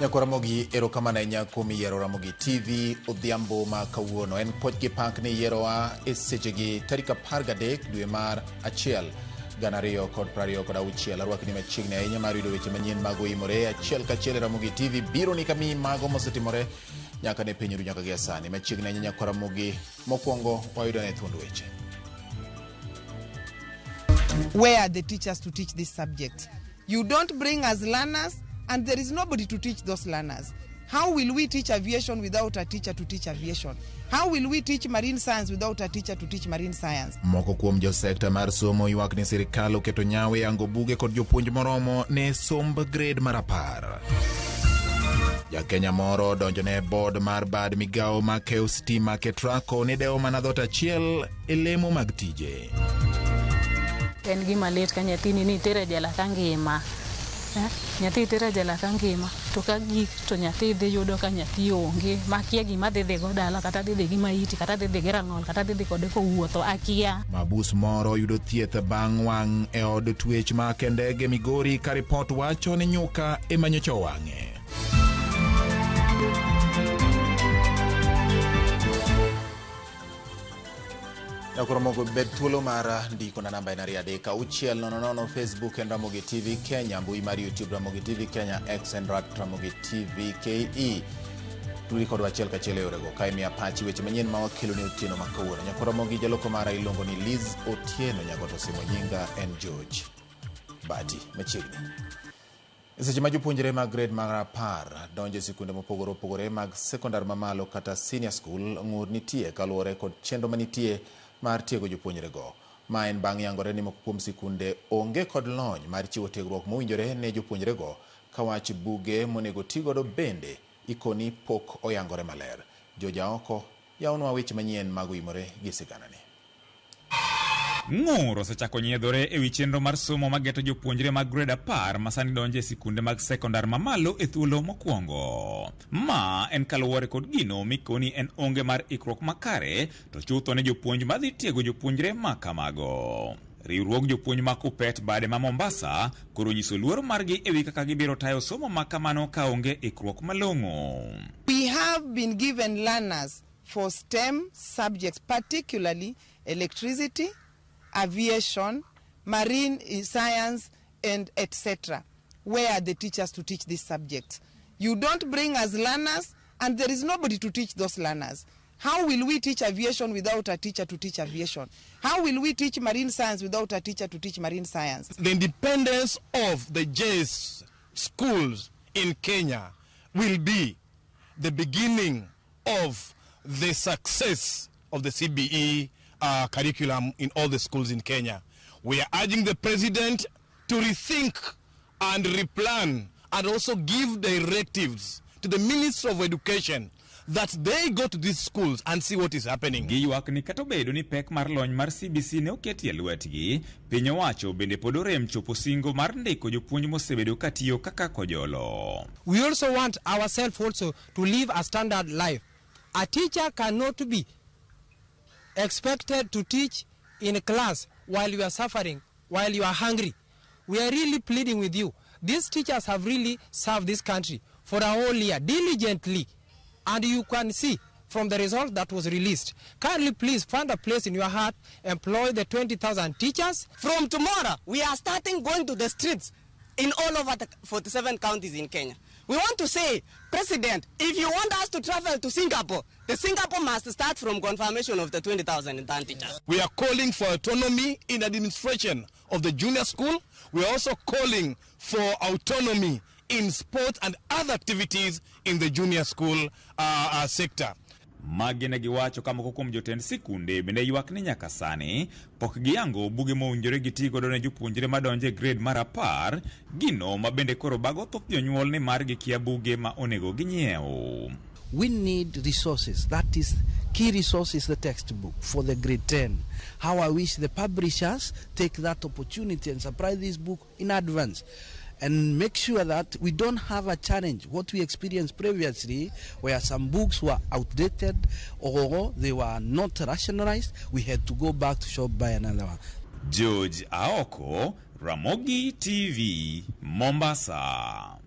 Nyakwa Ramogi, erokamano ahinya kuom yiero Ramogi TV odhiambo ma kawuono. En puoch gi pak ni yierowa e sechegi tarik 13 dwe mar 1 2026. Arwakni machiegni ahinya mar yudo weche manyien mag oimore achiel kachiel e Ramogi TV biro ni kamiyi mago mosetimore nyaka ne piny ru nyaka gi sani. Machiegni ahinya nyakwa Ramogi, mokwongo wayudo ne thuond weche. Where are the teachers to teach this subject? You don't bring us learners, and there is nobody to teach those learners. How will we teach aviation without a teacher to teach aviation? How will we teach marine science without a teacher to teach marine science? Moko kuom jo sekta mar somo ywak ni sirikal oketo nyawo e yango buge kod jopuonj moromo ne somb grade mar 10. Jakenya moro donjo ne board mar bad migawo ma keyo stima Ketraco ni dewo mana dhoot achiel e lemo mag tije. En gima lit ka nyathini ni itere jela ka ngima. Nyathi itero jela ka ngima to ka gik to nyathi dhi yudo ka nyathi onge makia gima dhi dhi go dala kata dhi dhi gi maiti kata dhi dhi gi rang'ol kata dhi dhi kode kowuotho akia. Mabus moro yudo thieth bang' wang' e od twech ma Kendege Migori ka ripot wacho ni nyuka ema nyocha owang'e. Nyakoro mogo bed thuolo mar ndiko na namba en 23600. Facebook en Ramogi TV Kenya, mbui mar YouTube Ramogi TV Kenya, X en Ramogi TV KE. Tudri kodwa achiel kachiel e yorego ka imiya pachi weche manyien ma wakelo ni otieno ma kawuono. Nyakoro Ramogi, jaloko mara iluongo ni Liz Otieno Nyagoto Simo, nyinga en George Bati. Machiegni. E seche ma jopuonjre mag grade mar 10 donjo e sikunde mopogore opogore mag sekondar mamalo kata senior school, ng'ur nitie kaluwore kod chenro manitie mar tiego jopuonjrego. Ma en bang' yangore ni moko kuom sikunde onge kod lony mar chiwo tiegruok mowinjore ne jopuonjrego, ka wach buge monego tigodo bende ikoni pok oyangore maler. Joja oko yawnwa weche manyien mag oimore gi siganani. Ng'ur osechako nyiedhore ewi chenro mar somo mageto jopuonjre mag grade 10 ma sani donjo e sikunde mag sekondar mamalo e thuolo mokwongo. Ma en kaluwore kod gino mikoni en onge mar ikruok makare to chutho ne jopuonj madhi tiego jopuonjre ma kamago. Riwruog jopuonj ma Kuppet bade ma Mombasa koro nyiso luoro margi ewi kaka gibiro tayo somo ma kamano ka onge ikruok malong'o. We have been given learners for STEM subjects, particularly electricity, aviation, marine science, and etc. Where are the teachers to teach these subjects? You don't bring us learners, and there is nobody to teach those learners. How will we teach aviation without a teacher to teach aviation? How will we teach marine science without a teacher to teach marine science? The independence of the JS schools in Kenya will be the beginning of the success of the CBE curriculum in all the schools in Kenya. We are urging the president to rethink and replan and also give directives to the Minister of Education that they go to these schools and see what is happening. Giywak ni kata obedo ni pek mar lony mar CBC ne oketi e lwetgi, piny owacho bende pod orem chopo singo mar ndiko jopuonj mosebedo katiyo kaka kojolo. We also want ourselves also to live a standard life. A teacher cannot be expected to teach in class while you are suffering, while you are hungry. We are really pleading with you. These teachers have really served this country for a whole year diligently. And you can see from the result that was released. Kindly please find a place in your heart, employ the 20,000 teachers. From tomorrow, we are starting going to the streets in all over the 47 counties in Kenya. We want to say, President, if you want us to travel to Singapore, the Singapore must start from confirmation of the 20,000 intern teachers. We are calling for autonomy in administration of the junior school. We are also calling for autonomy in sports and other activities in the junior school sector. Magi ne giwacho ka moko kuom jotend sikunde bende ywak ni nyaka sani pok giyango buge mowinjore giti godo ne jopuonjre madonjo e grade mar 10, gino ma bende koro bago thoth jonyuol ni mar gikia buge ma onego ginyiew. We need resources. That is, key resource is the textbook for the grade 10. How I wish the publishers take that opportunity and supply this book in advance and make sure that we don't have a challenge, what we experienced previously, where some books were outdated or they were not rationalized. We had to go back to shop, buy another one. George Aoko, Ramogi TV, Mombasa.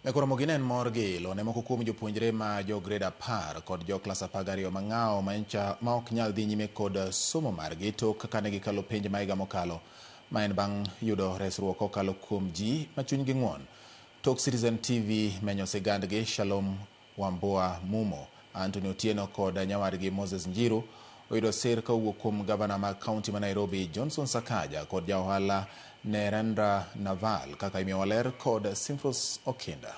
Nyakoro Ramogi ne en mor gi ilo ne moko kuom jopuonjre ma jo grade 10 kod jo klas 12 mang'awo ma ok nyal dhi nyime kod somo margi tok kane gikalo penj ma higa mokalo, ma en bang' yudo resruok kokalo kuom ji ma chunygi ng'won. Tok Citizen TV menyo sigandgi, Shalom Wambua Mumo, Anthony Otieno kod nyawadgi Moses Njiru oyudo sir kowuok kuom gavana ma kaunti ma Nairobi Johnson Sakaja kod ja ohala Narendra Naval, kaka imiyowa ler kod Simfros Okinda.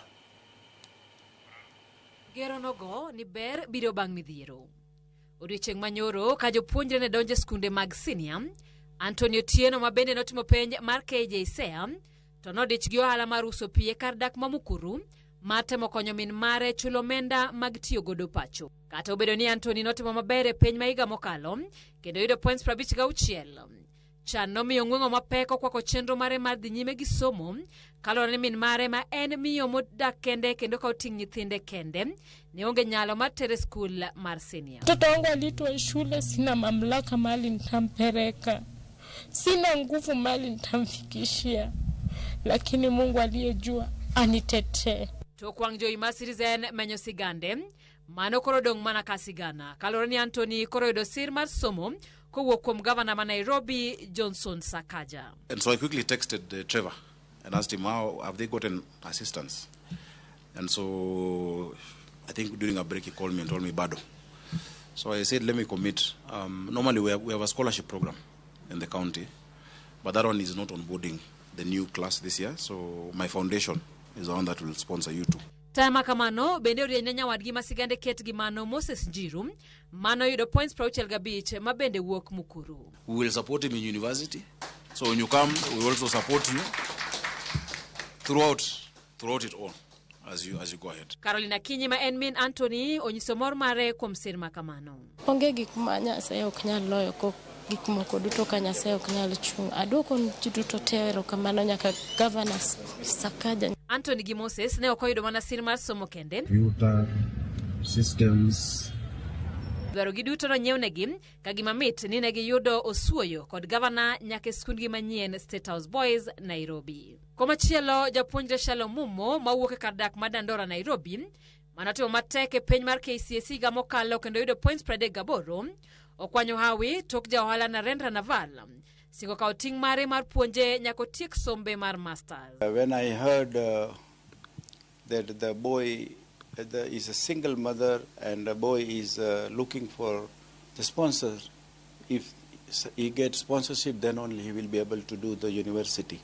Gero nogo ni ber biro bang' midhiero. Odiochieng' manyoro ka jopuonjre ne donjo e skunde mag senior, Anthony Otieno ma bende notimo penj mar KJSEA to nodich gi ohala mar uso pi e kar dak ma Mukuru mar temo konyo min mare chulo omenda mag tiyo godo pacho. Kata obedo ni Anthony notimo maber e penj ma higa mokalo kendo yudo points 56, chan nomiyo ng'weng'o mapek okwako chenro mare mar dhi nyime gi somo kaluwore ni min mare ma en miyo modak kende kendo kawo ting' nyithinde kende ne onge nyalo mar tere skul mar senior. Mtoto wangu aliitwa shule, sina mamlaka mahali nitampeleka, sina nguvu mahali nitamfikishia, lakini Mungu aliyejua anitetee. Tok wang' jowi mar Citizen menyo sigande, mano koro dong' mana ka sigana kaluwore ni Anthony koro yudo sir mar somo kowuok kuom gavana ma Nairobi Johnson Sakaja. And so I quickly texted Trevor and asked him how have they gotten assistance. And so I think during a break he called me and told me bado. So I said, let me commit. Normally we have a scholarship program in the county, but that one is not onboarding the new class this year. So my foundation is the one that will sponsor you too. Tama kamano bende orieny ne nyawadgi ma sigande ket gi mano Moses Njiru mano yudo points 65 ma bende wuok Mukuru. We will support him in university. So when you come, we also support you throughout it all as you go ahead. Carolina Kinyi ma en min Anthony onyiso mor mare kuom sir ma kamano. Onge gik ma Nyasaye ok nyal loyo ko gik moko duto ka Nyasaye ok nyal chung'. Aduoko ji duto te erokamano nyaka Gavana Sakaja. Anthony gi Moses ne ok oyudo mana sir mar somo kende. Computer systems. Dwarogi duto nonyiewnegi ka gima mit ni ne giyudo osuoyo kod gavana nyaka e skundgi manyien State House Boys, Nairobi. Komachielo, japuonjre Shalom Mumo mawuok e kar dak ma Dandora, Nairobi, manotimo matek e penj mar KCSE higa mokalo kendo yudo points 38, okwanyo hawi tok ja ohala Narendra Naval singo kawo ting' mare mar puonje nyaka otiek sombe mar masters. When I heard that the boy is a single mother and the boy is looking for the sponsor, if he gets sponsorship, then only he will be able to do the university.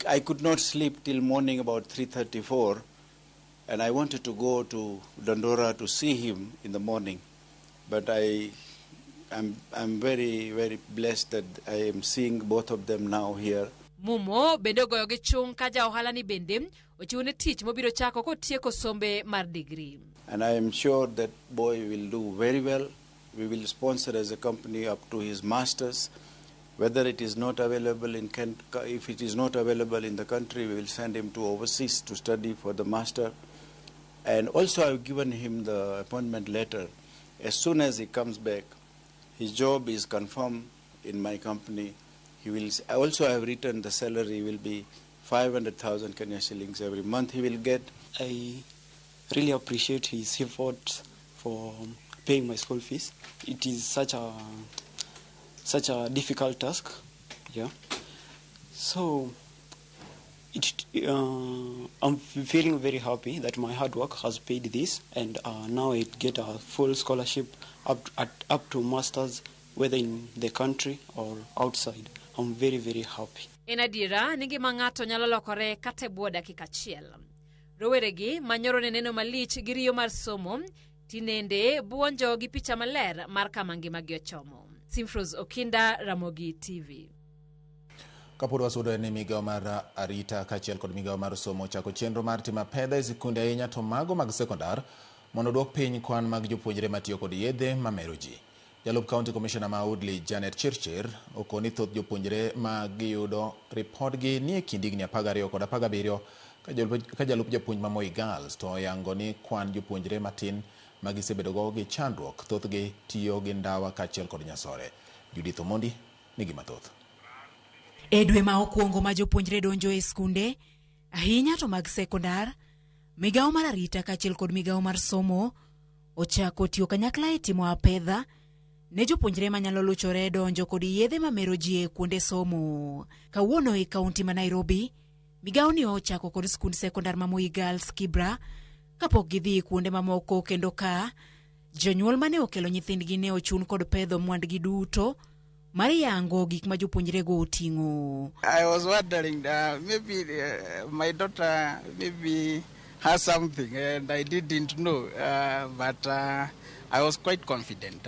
I could not sleep till morning about 3:34, and I wanted to go to Dandora to see him in the morning, but I'm very, very blessed that I am seeing both of them now here. Mumo bende ogoyo gi chung' ka ja ohala ni bende ochiwne tich mobiro chako kotieko sombe mar digri. And I am sure that boy will do very well. We will sponsor as a company up to his masters. Whether it is not available in Kent, if it is not available in the country, we will send him to overseas to study for the master. And also I've given him the appointment letter. As soon as he comes back, his job is confirmed in my company. He will also I have written the salary will be 500,000 Kenya shillings every month he will get. I really appreciate his effort for paying my school fees. It is such a difficult task, yeah. So I'm feeling very happy that my hard work has paid this, and now I get a full scholarship up to masters, whether in the country or outside. I'm very, very happy. En adiera ni ngima ng'ato nyalo lokore kata e bwo dakika achiel. Roweregi manyoro ne neno malich gi riyo mar somo, tinende buonjo gi picha maler mar kama ngimagi ochomo. Simfros Okinda, Ramogi TV. Kapod wasudo ni migawo mar arita kaachiel kod migawo mar somo ochako chenro mar timo apedha e sikunde ahinya to mago mag sekondar mondo oduok piny kwan mag jopuonjre matiyo kod yedhe mamero ji. Jalup County Commissioner ma Woodley Janet Chirchir okoni thoth jopuonjre ma giyudo ripodgi ni e kind higni 12 kod 17 ka jalup japuonj ma Moi Girls to oyango ni kwan jopuonjre matin ma gisebedogo gi chandruok thothgi tiyo gi ndawa kaachiel kod nyasore. Judith Omondi nigi mathoth. E dwe ma okwongo ma jopuonjre donjo e skunde, Ahinya to mag sekondar, migawo mar arita kaachiel kod migawo mar somo ochako tiyo kanyakla e timo apedha ne jopuonjre manyalo luchore donjo kod yedhe mamero ji e kuonde somo. Kawuono e kaunti ma Nairobi, migawo ni ochako kod skund sekondar ma Moi Girls Kibra kapok gidhi kuonde mamoko kendo ka jonyuol mane okelo nyithindgi ne ochun kod pedho mwandgi duto mar yango gik ma jopuonjrego oting'o. I was wondering maybe my daughter maybe has something and I didn't know, but I was quite confident.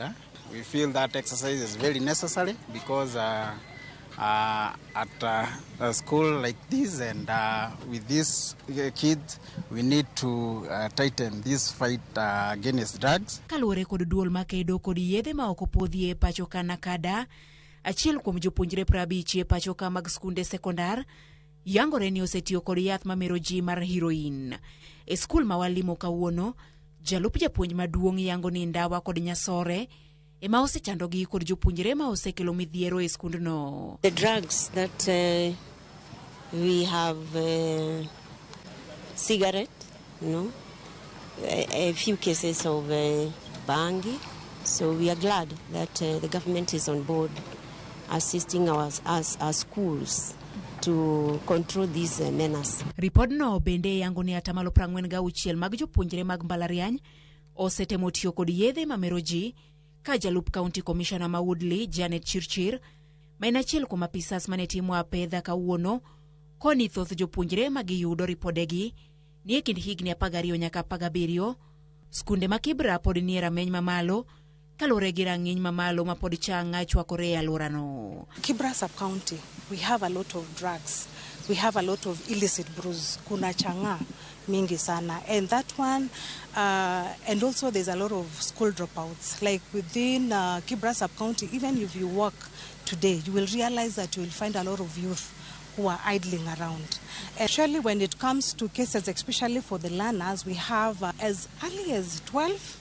We feel that exercise is very necessary because at a school like this and with these kids, we need to tighten this fight against drugs. Kaluwore kod duol makedo kod yedhe ma ok opwodhi e pacho ka Nakada, achiel kuom jopuonjre 50 e pacho ka mag skunde sekondar yangore ni osetiyo kod yath mamero ji mar heroin. E skul ma walimo kawuono, jalup japuonj maduong' yango ni ndawa kod nyasore ema osechandogi kod jopuonjre ma osekelo midhiero e skundno. The drugs that we have, cigarette, no, a few cases of bangi. So we are glad that the government is on board assisting our schools to control this menace. Ripodno bende yango ni atamalo 46 mag jopuonjre mag mbalariany osetemo tiyo kod yedhe mamero ji ka jalup county commissioner ma Woodley Janet Chirchir ma en achiel kuom apisas mane timo apedha kawuono koni thoth jopuonjre ma giyudo ripodegi ni e kind higni 12 nyaka 17. Skunde ma Kibra pod nie rameny mamalo kaluwore gi rang'iny mamalo ma pod chang'a chwakore e alworano. Kibra sub-county, we have a lot of drugs. We have a lot of illicit brews. Kuna chang'aa mingi sana. And that one, and also there's a lot of school dropouts. Like within Kibra sub-county, even if you walk today, you will realize that you will find a lot of youth who are idling around. Actually, when it comes to cases, especially for the learners, we have as early as 12,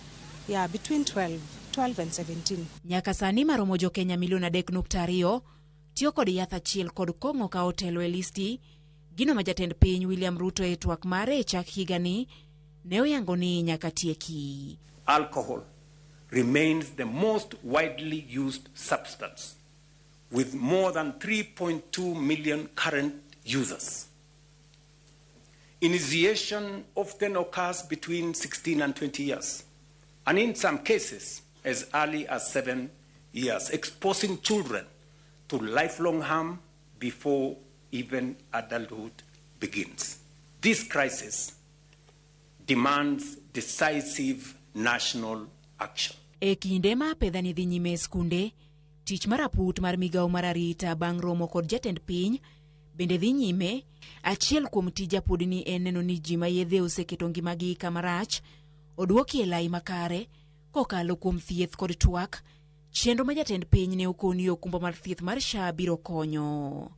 yeah, between 12 and 17. Nyaka sani maromo jo Kenya milion 3.2 tiyo kod yath achiel kod kong'o ka otelo e listi, gino ma jatend piny William Ruto e twak mare e chak higani ne oyango ni nyaka tieki. Alcohol remains the most widely used substance, with more than 3.2 million current users. Initiation often occurs between 16 and 20 years, and in some cases as early as 7 years, exposing children to lifelong harm before even adulthood begins. This crisis demands decisive national action. E kinde ma apedha ni dhi nyime e skunde, tich mar aput mar migawo mar arita bang' romo kod jatend piny bende dhi nyime. Achiel kuom tij apudni en neno ni ji ma yedhe oseketo ngimagi kama rach odwoki e lai makare kokalo kuom thieth kod twak, chenro ma jatend piny ne okoni okumba mar thieth mar SHA biro konyo.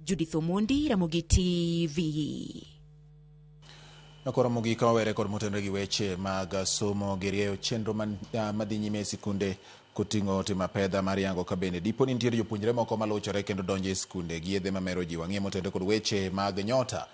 Judith Omondi, Ramogi TV. Nakoro mogik ka wawere kod motenore gi weche mag somo gi rieyo chenro madhi nyime e sikunde koting'o timo apedha mar yango ka bende dipo ni nitiere jopuonjre moko maluchore kendo donjo e skunde gi yedhe mamero ji. Wang'iye motenore kod weche mag nyota.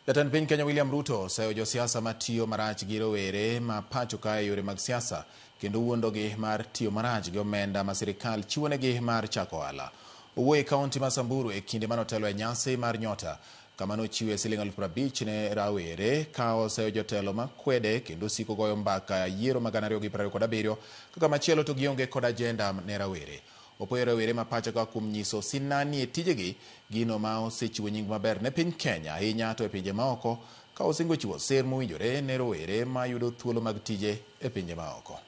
Jatend piny Kenya William Ruto oseyo josiasa matiyo marach gi rowere ma pacho ka e yore mag siasa kendo wuondogi mar tiyo marach gi omenda ma sirikal chiwonegi mar chako ohala. Owuoyo e kaunti ma Samburu e kinde manotelo e nyasi mar nyota kama nochiwe siling 50,000 ne rawere ka oseyo jotelo makwede kendo siko goyo mbaka yiero mag 2027 kaka machielo to gionge kod ajenda ne rawere. Opoyo rawere ma pacho ka kuom nyiso sinani e tijegi, gino ma osechiwo nying maber ne piny Kenya ahinya to e pinje maoko ka osingo chiwo sir mowinjore ne rowere ma yudo thuolo mag tije e pinje maoko.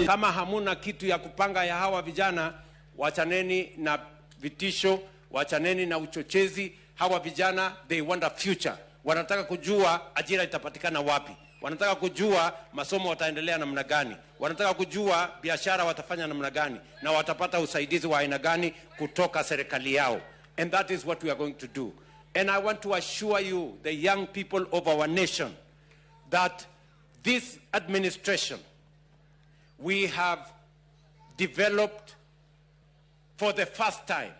Kama hamuna kitu ya kupanga ya hawa vijana, wachaneni na vitisho, wachaneni na uchochezi. Hawa vijana, they want a future. Wanataka kujua ajira itapatikana wapi. Wanataka kujua masomo wataendelea namna gani. Wanataka kujua biashara watafanya namna gani na watapata usaidizi wa aina gani kutoka serikali yao. And that is what we are going to do. And I want to assure you, the young people of our nation, that this administration, we have developed for the first time,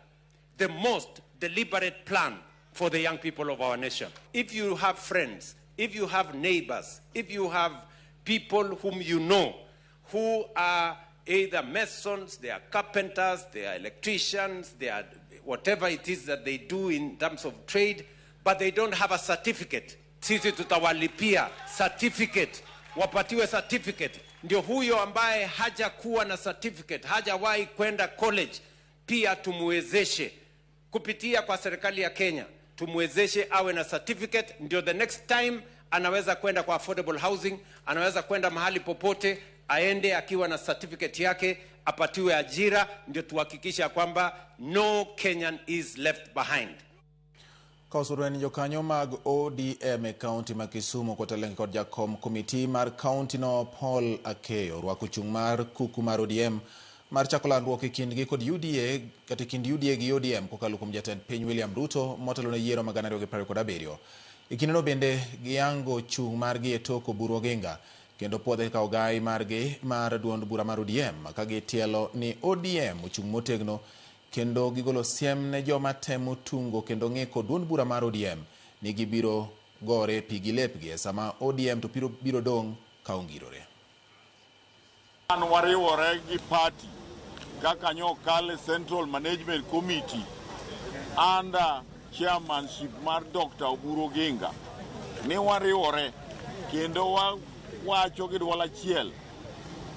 the most deliberate plan for the young people of our nation. If you have friends, if you have neighbors, if you have people whom you know who are either masons, they are carpenters, they are electricians, they are whatever it is that they do in terms of trade, but they don't have a certificate. Sisi tutawalipia certificate, wapatiwe certificate. Ndio huyo ambaye hajakuwa na certificate, hajawahi kwenda college, pia tumwezeshe kupitia kwa serikali ya Kenya, tumwezeshe awe na certificate, ndio the next time anaweza kwenda kwa affordable housing, anaweza kwenda mahali popote, aende akiwa na certificate yake, apatiwe ajira, ndio tuhakikisha kwamba no Kenyan is left behind. Ka osuru en jokanyo mag ODM e kaunti ma Kisumu kotelnegi kod jakom komiti mar kaunti no Paul Akeyo orwako chung' mar kuku mar ODM mar chako landruok e kindgi kod UDA kata e kind UDA gi ODM kokalo kuom jatend piny William Ruto motelo ne yiero mag 2027. E kindeno bende giyango chung' margi e tok Oburu Oginga kendo puodhe kaka ogai margi mar duond bura mar ODM ka gitielo ni ODM ochung' motegno kendo gigolo siem ne joma temo tungo kendo ng'iko duond bura mar ODM ni gibiro gore pi gi lepgi e sama ODM to biro dong' ka ongirore. An wariwore gi party kaka nyokale Central Management Committee under chairmanship mar Dr. Oburu Oginga ni wariwore kendo wawacho gi duol achiel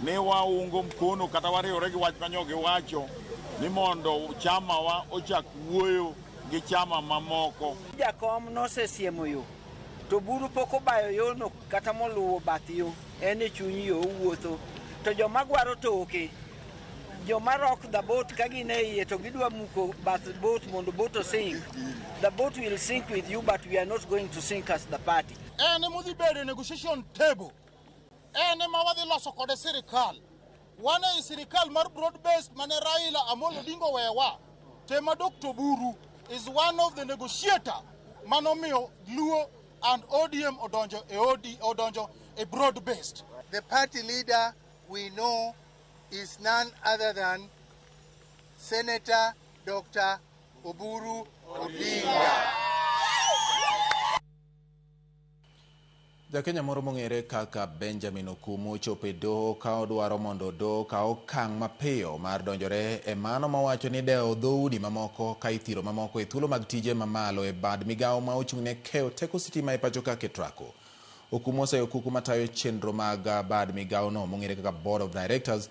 ni waungo mkono kata wariwore gi wach manyo giwacho ni mondo chama wa ochak wuoyo gi chama mamoko. Jakom nosesiemo yo to Oburu pok obayo yono kata moluwo bath yo, en e chuny yo owuotho to joma gwaro toke, joma rock the boat ka gin e iye to gidwa muko bath boat mondo boat osink. The boat will sink with you, but we are not going to sink as the party. En emodhi bedo e negotiation table, en ema wadhi loso kode sirikal. Wan ei sirikal mar broad based mane Raila Amolo Odinga owewa, tema Dr. Oburu is one of the negotiator manomiyo Luo and ODM odonjo e OD, odonjo e broad based. The party leader we know is none other than Senator Dr. Oburu Odinga. Jakenya moro mong'ere kaka Benjamin Okumu ochopo e doho ka odwaro mondo doho kaw okang' mapiyo mar donjore e mano mawacho ni dewo dhoudi mamoko ka ithiro mamoko e thuolo mag tije mamalo e bad migawo ma ochung' ne keyo teko sitima e pacho ka Ketraco. Okumu oseyo kuku matayo chenro mag bad migawo no mong'ere kaka Board of Directors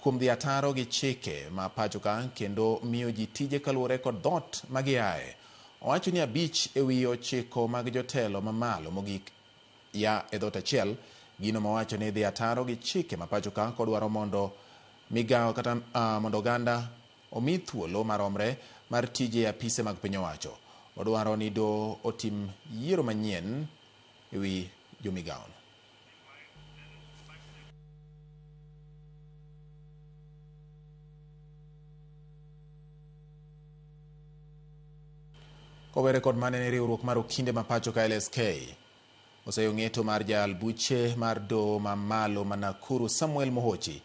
kuom dhi ataro gi chike ma pacho ka kendo miyo ji tije kaluwore kod dhoot ma giaye. Owacho ni 5 ewi 9 mag jotelo mamalo mogik ya e dhoot achiel, gino mawacho ni dhi ataro gi chike ma pacho ka kodwaro mondo migawo kata mondo oganda omi thuolo maromre mar tije e apise mag piny owacho. Odwaro ni doho otim yiero manyien ewi jomigawono. Kowere kod mane ne riwruok mar okinde ma pacho ka LSK oseyo ng'eto mar jal buche mar doho mamalo ma Nakuru Samuel Mohochi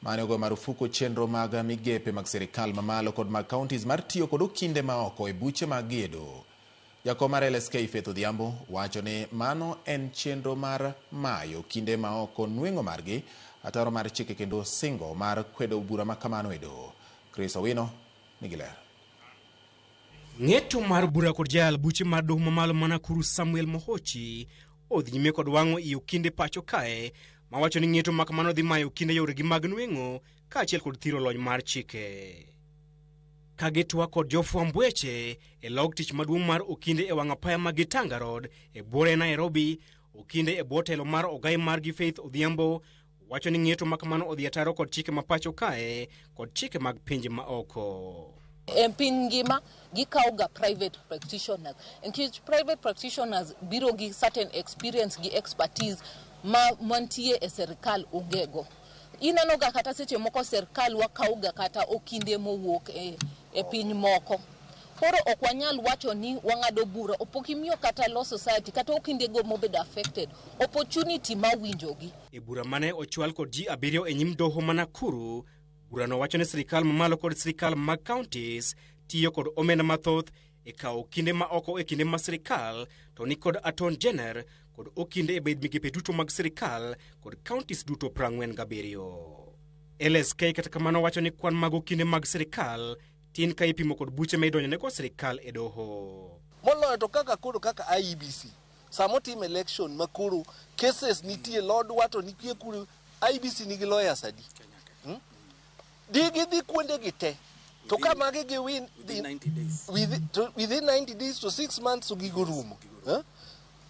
mane ogoyo marufuku chenro mag migepe mag sirikal mamalo kod mag counties mar tiyo kod okinde ma oko e buche mag gedo. Jakom mar LSK Faith Odhiambo wacho ni mano en chenro mar mayo okinde ma oko nweng'o margi, ataro mar chike kendo singo mar kwedo bura ma kamano e doho. Chris Owino nigi ler. Ng'eto mar bura kod jayal buche mar doho mamalo ma Nakuru Samuel Mohochi odhi nyime kod wang'o i okinde pacho kae mawacho ni ng'eto ma kamano dhi mayo okinde yoregi mag nweng'o kaachiel kod thiro lony mar chike. Ka gitwak kod jofwamb weche e log tich maduong' mar okinde e wang' apaya ma Gitanga Road e buore Nairobi, okinde e bwo telo mar ogai margi Faith Odhiambo wacho ni ng'eto ma kamano odhi ataro kod chike ma pacho kae kod chike mag pinje ma oko. E piny ngima gikawo ga private practitioners nikech private practitioners biro gi certain experience gi expertise ma mantie e serikal ongego. Ineno ga kata seche moko serikal wakawo ga kata okinde mowuok e piny moko. Koro ok wanyal wacho ni wang'ado bura, opok imiyo kata Law Society kata okindego mobedo affected opportunity ma winjogi. E bura mane ochwal kod ji 7 e nyim doho ma Nakuru Burano wacho ni sirikal mamalo kod sirikal mag counties tiyo kod omenda mathoth e kawo okinde ma oko e kinde ma sirikal to ni kod Attorney General kod okinde e bed migepe duto mag sirikal kod counties duto 47. LSK kata kamano wacho ni kwan mag okinde mag sirikal tin ka ipimo kod buche ma idonjonego sirikal e doho. Moloyo to kaka koro kaka IEBC sama otim election ma koro cases nitie lodwa to nitie kuro IEBC nigi lawyers adi? Di gidhi kuonde gi te to ka magi gi win within 90 days, within 90 days to 6 months to gigo rumo.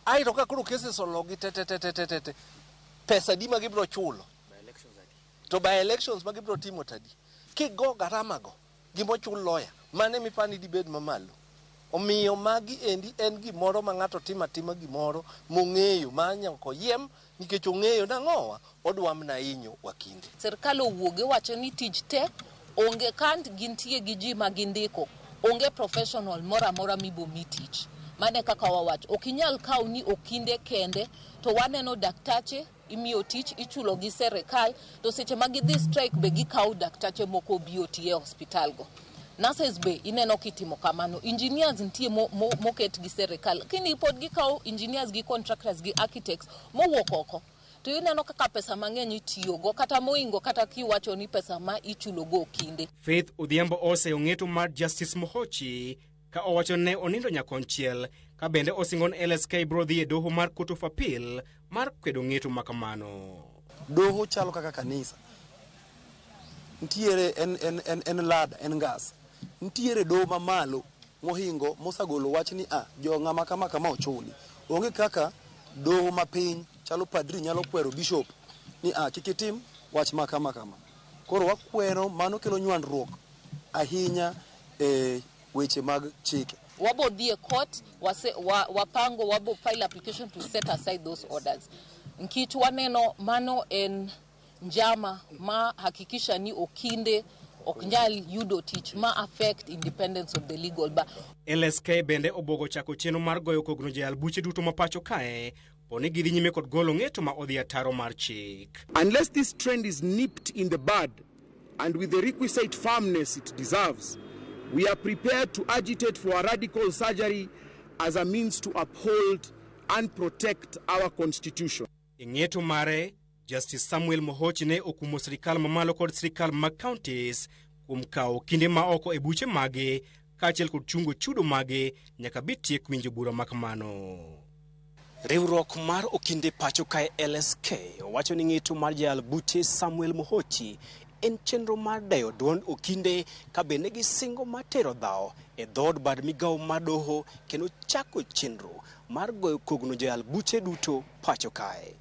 Aeto ka koro cases ologi te te te te te te te, pesa di ma gibiro chulo to by elections ma gibiro timo tadi kigo garama go gimochul lawyer mane mipani dibed mamalo. Omiyo magi endi en gimoro ma ng'ato timo atima gimoro mong'eyo ma nyaka oyiem nikech ong'eyo nang'owa odwa mana hinyo wakinde. Sirkal owuoge wacho ni tich te onge kant gintie gi ji ma gindiko, onge professional moro amora mibo mi tich. Mane kaka wawacho, ok inyal kaw ni okinde kende to waneno daktache imiyo tich ichulo gi serikal to seche ma gidhi strike be gikawo daktache moko obi oti e hospital go. Nurses be ineno kitimo kamano, engineers nitie moket gi serikal, lakini pod gikawo engineers gi contractors gi architects mowuok oko. To ineno kaka pesa mang'eny itiyogo kata moingo kata kiwacho ni pesa ma ichulogo okinde. Faith Odhiambo oseyo ng'eto mar Justice Mohochi ka owacho ne onindo nyakonchiel ka bende osingo ni LSK biro dhi e doho mar Court of Appeal mar kwedo ng'eto makamano. Doho chalo kaka kanisa. Nitiere en lada, en ngas. Nitiere doho mamalo mohingo mosagolo wach ni jo ng'ama kama kama ochuli. Onge kaka doho mapiny chalo padri nyalo kwero bishop ni kik itim wach ma kama kama. Koro wakwero mano kelo nywandruok ahinya e weche mag chike. Wabo dhi e court, wapango wabo file application to set aside those orders. Nikech waneno mano en njama ma hakikisha ni okinde ok nyal yudo tich ma affect independence of the legal bar. LSK bende obogo chako chenro mar goyo kogno jayal buche duto ma pacho kae poni gidhi nyime kod golo ng'eto ma odhi ataro mar chik. Unless this trend is nipped in the bud and with the requisite firmness it deserves, we are prepared to agitate for a radical surgery as a means to uphold and protect our constitution. E ng'eto mare, Justice Samuel Mohochi ne okumo sirikal mamalo kod sirikal mag counties kuom kawo kinde ma oko e buche mage kaachiel kod chungo chudo mage nyaka bi tiek winjo bura makamano. Riwruok mar okinde pacho kae LSK owacho ni ng'eto mar jayal buche Samuel Mohochi en chenro mar deyo duond okinde ka bende gisingo mar tero dhawo e dhood bad migawo mar doho kendo chako chenro mar goyo kogno joyal buche duto pacho kae.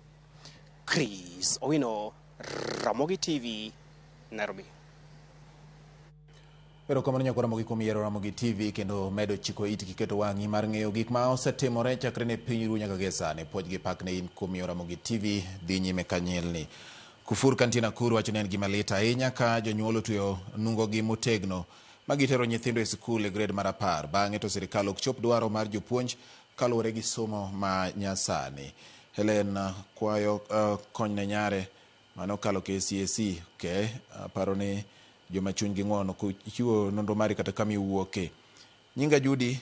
Chris Owino, Ramogi TV, Nairobi. Erokamano nyakwa Ramogi kuom yiero Ramogi TV kendo medo chiko iti kiketo wang'i mar ng'eyo gik ma osetimore chakre ne piny ru nyaka gie sani. Puoch gi pak ne in kuom miyo Ramogi TV dhi nyime kanyilni. Kufur kantie Nakuru wacho ni en gima lit ahinya ka jonyuol otweyo nungogi motegno ma gitero nyithindo e sikul e grade mar 10. Bang'e to sirikal ok chop dwaro mar jopuonj kaluwore gi somo ma nyasani. Helen kwayo kony ne nyare mane okalo KCSE. Okay, aparo ni joma chunygi ng'uono chiwo nonro mari kata kama iwuoke. Nyinga Judy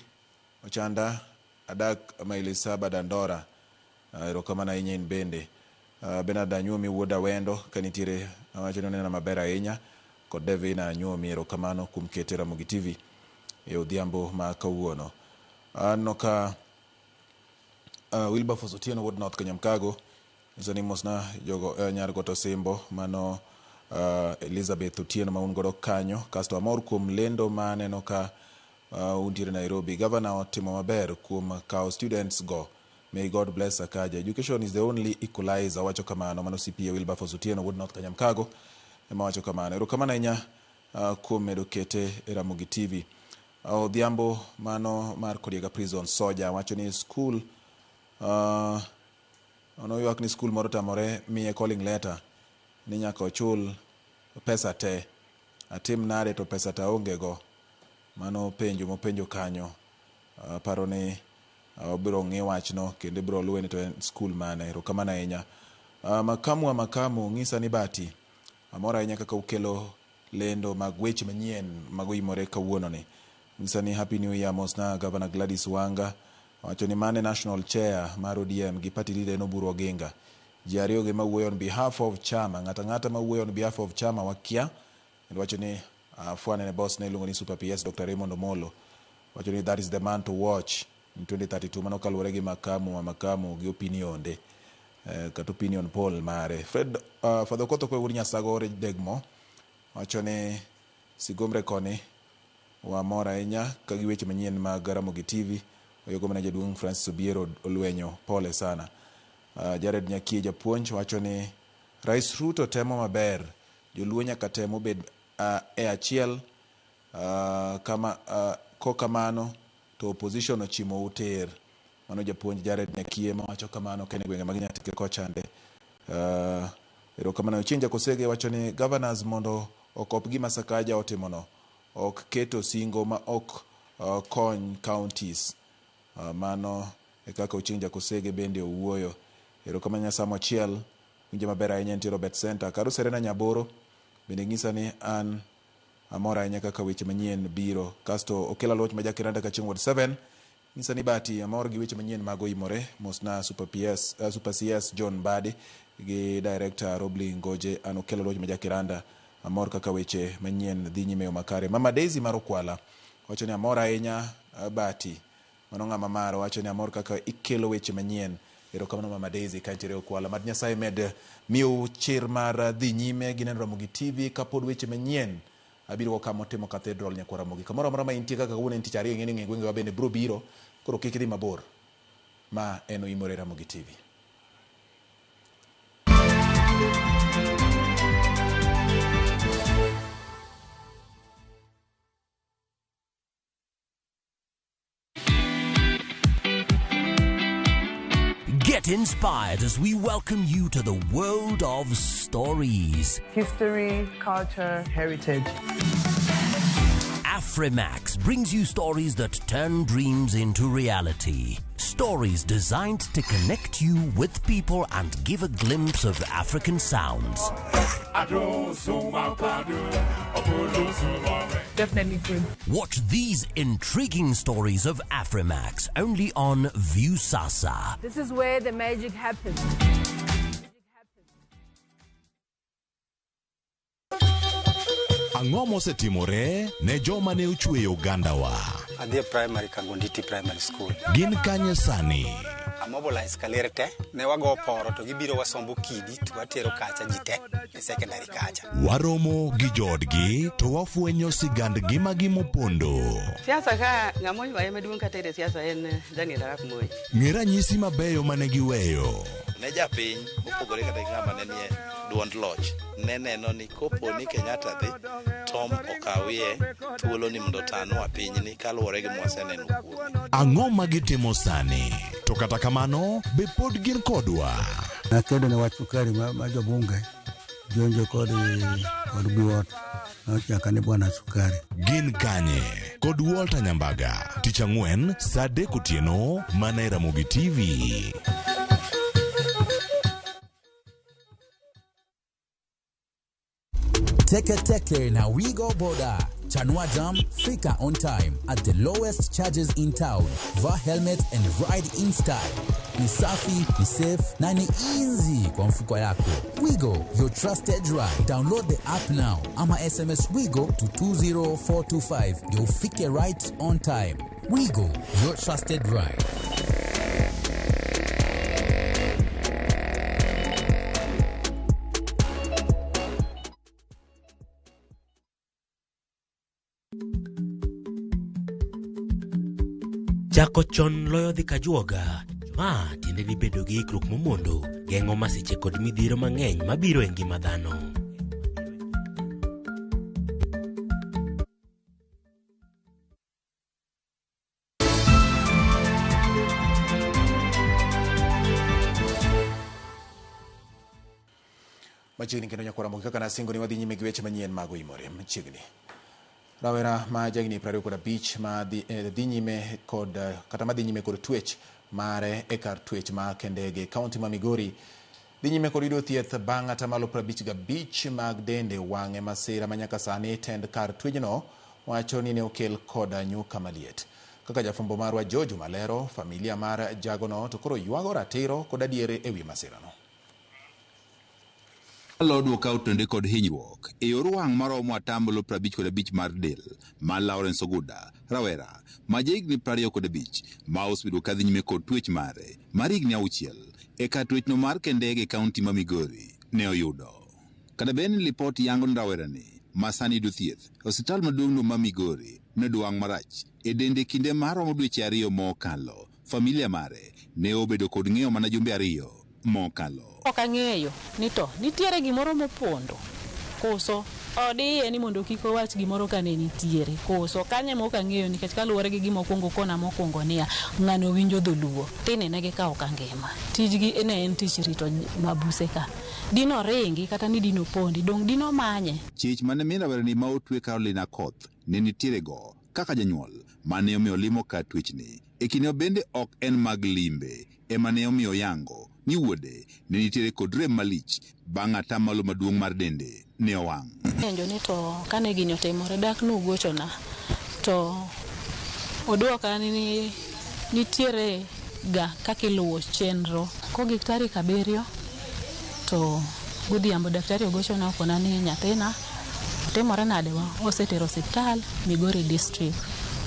Ochanda, adak maili 7 Dandora. Erokamano ahinya in bende. Bernard Anyuomi wuod Awendo ka nitiere awacho ni onena maber ahinya kod Devina Anyuomi, erokamano kuom kete Ramogi TV e odhiambo ma kawuono. Aneno ka Wilberforce Otieno wuod North Kanyamkago nyiso ni mosna jogo nyar Goto Simbo mano Elizabeth Otieno ma un godo kanyo. Kasto amor kuom lendo ma aneno ka untiere Nairobi. Governor otimo maber kuom kawo students go. May God bless Sakaja. Education is the only equalizer. Wacho kamano. Mano CPA Wilberforce Otieno wuod North Kanyamkago ema wacho kamano. Erokamano ahinya kuom medo kete e Ramogi TV. Odhiambo mano mar Kodiaga Prison Soja wacho ni school noywak ni school moro tamore miye calling letter ni nyaka ochul pesa te. Atim nade to pesa ta onge go. Mano penjo mopenjo kanyo. Aparo ni obiro ng'i wachno kendo ibiro luwe ni to en school mane. Erokamano ahinya. Makamu wa makamu ng'isa ni bati. Amor ahinya kaka ukelo lendo mag weche manyien magoimore kawuono ni. Nyisa ni Happy New Year mosna Governor Gladys Wanga. Wacho ni mane national chair mar ODM gi party leader en Oburu Oginga. Ji ariyo gi mawuoyo on behalf of chama. Ng'ato ang'ata mawuoyo on behalf of chama wakia. Kendo wacho ni fwane ne boss ne iluongo ni Super PS Dr. Raymond Omolo. Wacho ni that is the man to watch in 2032 mano kaluwore gi makamu wa makamu gi opinionde kata opinion poll mare. Fred Father Okoth Okoye wuod Nyasago Degmo wacho ni Sigomre koni wamor ahinya ka gi weche manyien mag Ramogi TV. Oyogo mana jaduong' Francis Obiero Olwenyo pole sana. Jared Nyakie japuonj wacho ni Rais Ruto temo maber. Joluo nyaka tem obed e achiel kama kokamano to opposition ochimo utir. Mano japuonj Jared Nyakie mawacho kamano kene gwenge mag Nyatike kochande. Erokamano. Chieng' Jakosege wacho ni governors mondo okop gima Sakaja otimono ok keto singo ma ok kony counties. Mano e kaka Ochieng' Jakosege bende owuoyo. Erokamano Nyasaye achiel winjo maber ahinya nitie Robert Center. Karo Serena Nyaboro bende nyisa ni an amor ahinya kaka weche manyien biro. Kasto Okelo Aluoch ma Jakiranda Kachieng' Ward 7 nyisa ni Bati amor gi weche manyien mag oimore. Mosna Super PS, Super CS John Mbadi gi Director Robli Ngoje. An Okelo Aluoch ma Jakiranda amor kaka weche manyien dhi nyime yo makare. Mama Daisy mar Okwala wacho ni amor ahinya Bati. Mano ng'ama maro wacho ni amor kaka ikelo weche manyien. Erokamano Mama Daisy ka intiere Okwala. Mad Nyasaye med miyou chir mar dhi nyime gi neno Ramogi TV kapod weche manyien abiro go kama otimo Cathedral nyakwar Ramogi. Kamoro amora ma intie kaka kawuono en tich ariyo ing'e ni ng'e gwengewa bende biro biro. Koro kik idhi mabor. Ma en Oimore Ramogi TV. Get inspired as we welcome you to the world of stories. History, culture, heritage. Afrimax brings you stories that turn dreams into reality. Stories designed to connect you with people and give a glimpse of African sounds. Definitely good. Watch these intriguing stories of Afrimax only on Viusasa. This is where the magic happens. Ang'o mosetimore ne joma ne ochweyo ogandawa? Adhi e primary Kangonditi Primary School. Gin kanye sani? Amobilize kaler te, ne wago poro to gibiro wasombo kidi to watero kacha ji te e secondary kacha. Waromo gi joodgi to wafwenyo sigand ngimagi mopondo. Siasa ka ng'ama oywaye maduong' kata e siasa en Daniel Arap Moi. Ng'e ranyisi mabeyo mane giweyo. Ne japiny mopogore kata gi ng'ama ne nie duond loch ne neno ni kopo ni Kenyatta dhi Tom okawie thuolo ni mondo otanwa pinyni kaluwore gi mwaseneno kuome. Ang'o ma gitimo sani? To kata kamano, be pod gin kodwa? Nakedo ne wach sukari ma jobunge jonjo kod buot nochaka ni bwana sukari. Gin kanye? Kod Walter Nyambaga. Tich ang'wen saa 3 otieno mana e Ramogi TV. Teke Teke na Wigo Boda. Chanua Jam, fika on time at the lowest charges in town. Vaa helmet and ride in style. Ni safi, ni safe na ni easy kwa mfuko yako. Wigo, your trusted ride. Download the app now ama SMS Wigo to 20425 ndio ufike right on time. Wigo, your trusted ride. Chako chon loyo dhi kajuoga. Ma tiende ni bedo gi ikruok momondo geng'o masiche kod midhiero mang'eny mabiro e ngima dhano. Machiegni kendo nyakwar Ramogi kaka nasingo ni wadhi nyime gi weche manyien mag oimore machiegni. Rawera ma jahigni 25 ma dhi nyime kod kata madhi nyime kod twech mare e kar twech ma Kendege, kaunti ma Migori Dhi nyime kod yudo thieth bang' atamalo 55 mag dende wang' e masira ma nyaka sani tend kar twejno wacho ni ne okel koda nyuka maliet. Kaka jafwambo marwa George Malero, familia mar jagono to koro ywago ratiro kod adier ewi masirano. Lodwa ka otende kod hinyruok e yor wang' maromo atamalo 55 mar del mar Lawrence Oguda, rawera ma jahigni 25 ma osebedo kadhi nyime kod twech mare mar higni 6 e kar twechno mar Kendege e kaunti ma Migori ne oyudo. Kata bed ni lipot yango ni rawerani ma sani yudo thieth e osiptal maduong'no ma Migori noyudo wang' marach e dende kinde maromo dweche 2 mokalo, familia mare ne obedo kod ng'eyo mana jumbe 2 mokalo. Ok ang'eyo ni to nitiere gimoro mopondo koso odiye ni mondo kik owach gimoro ka ne nitiere koso kanye ma ok ang'eyo nikech kaluwore gi gima okwongo kona mokwongo niya ng'ano winjo dholuo tini ne gikawo ka ngima tijgi ne en tich rito mabuse ka dino ringi kata ni dino pondi dong dino manye. Chich mane min rawerani ma otwe Caroline Akoth ne nitiere go kaka janyuol mane omiyo limo kar twechni e kinde ma bende ok en mag limbe ema ne omiyo yango ni wuode ne nitiere kod rem malich bang' atamalo maduong' mar dende ne owang'. Penjo ni to kane gini otimore dak nugochona to oduoka ni nitiere ga kaka iluwo chenro. Kogik tarik 7 to godhiambo daktari ogochona okona ni nyathina otimore nade wa osetero osiptal Migori district.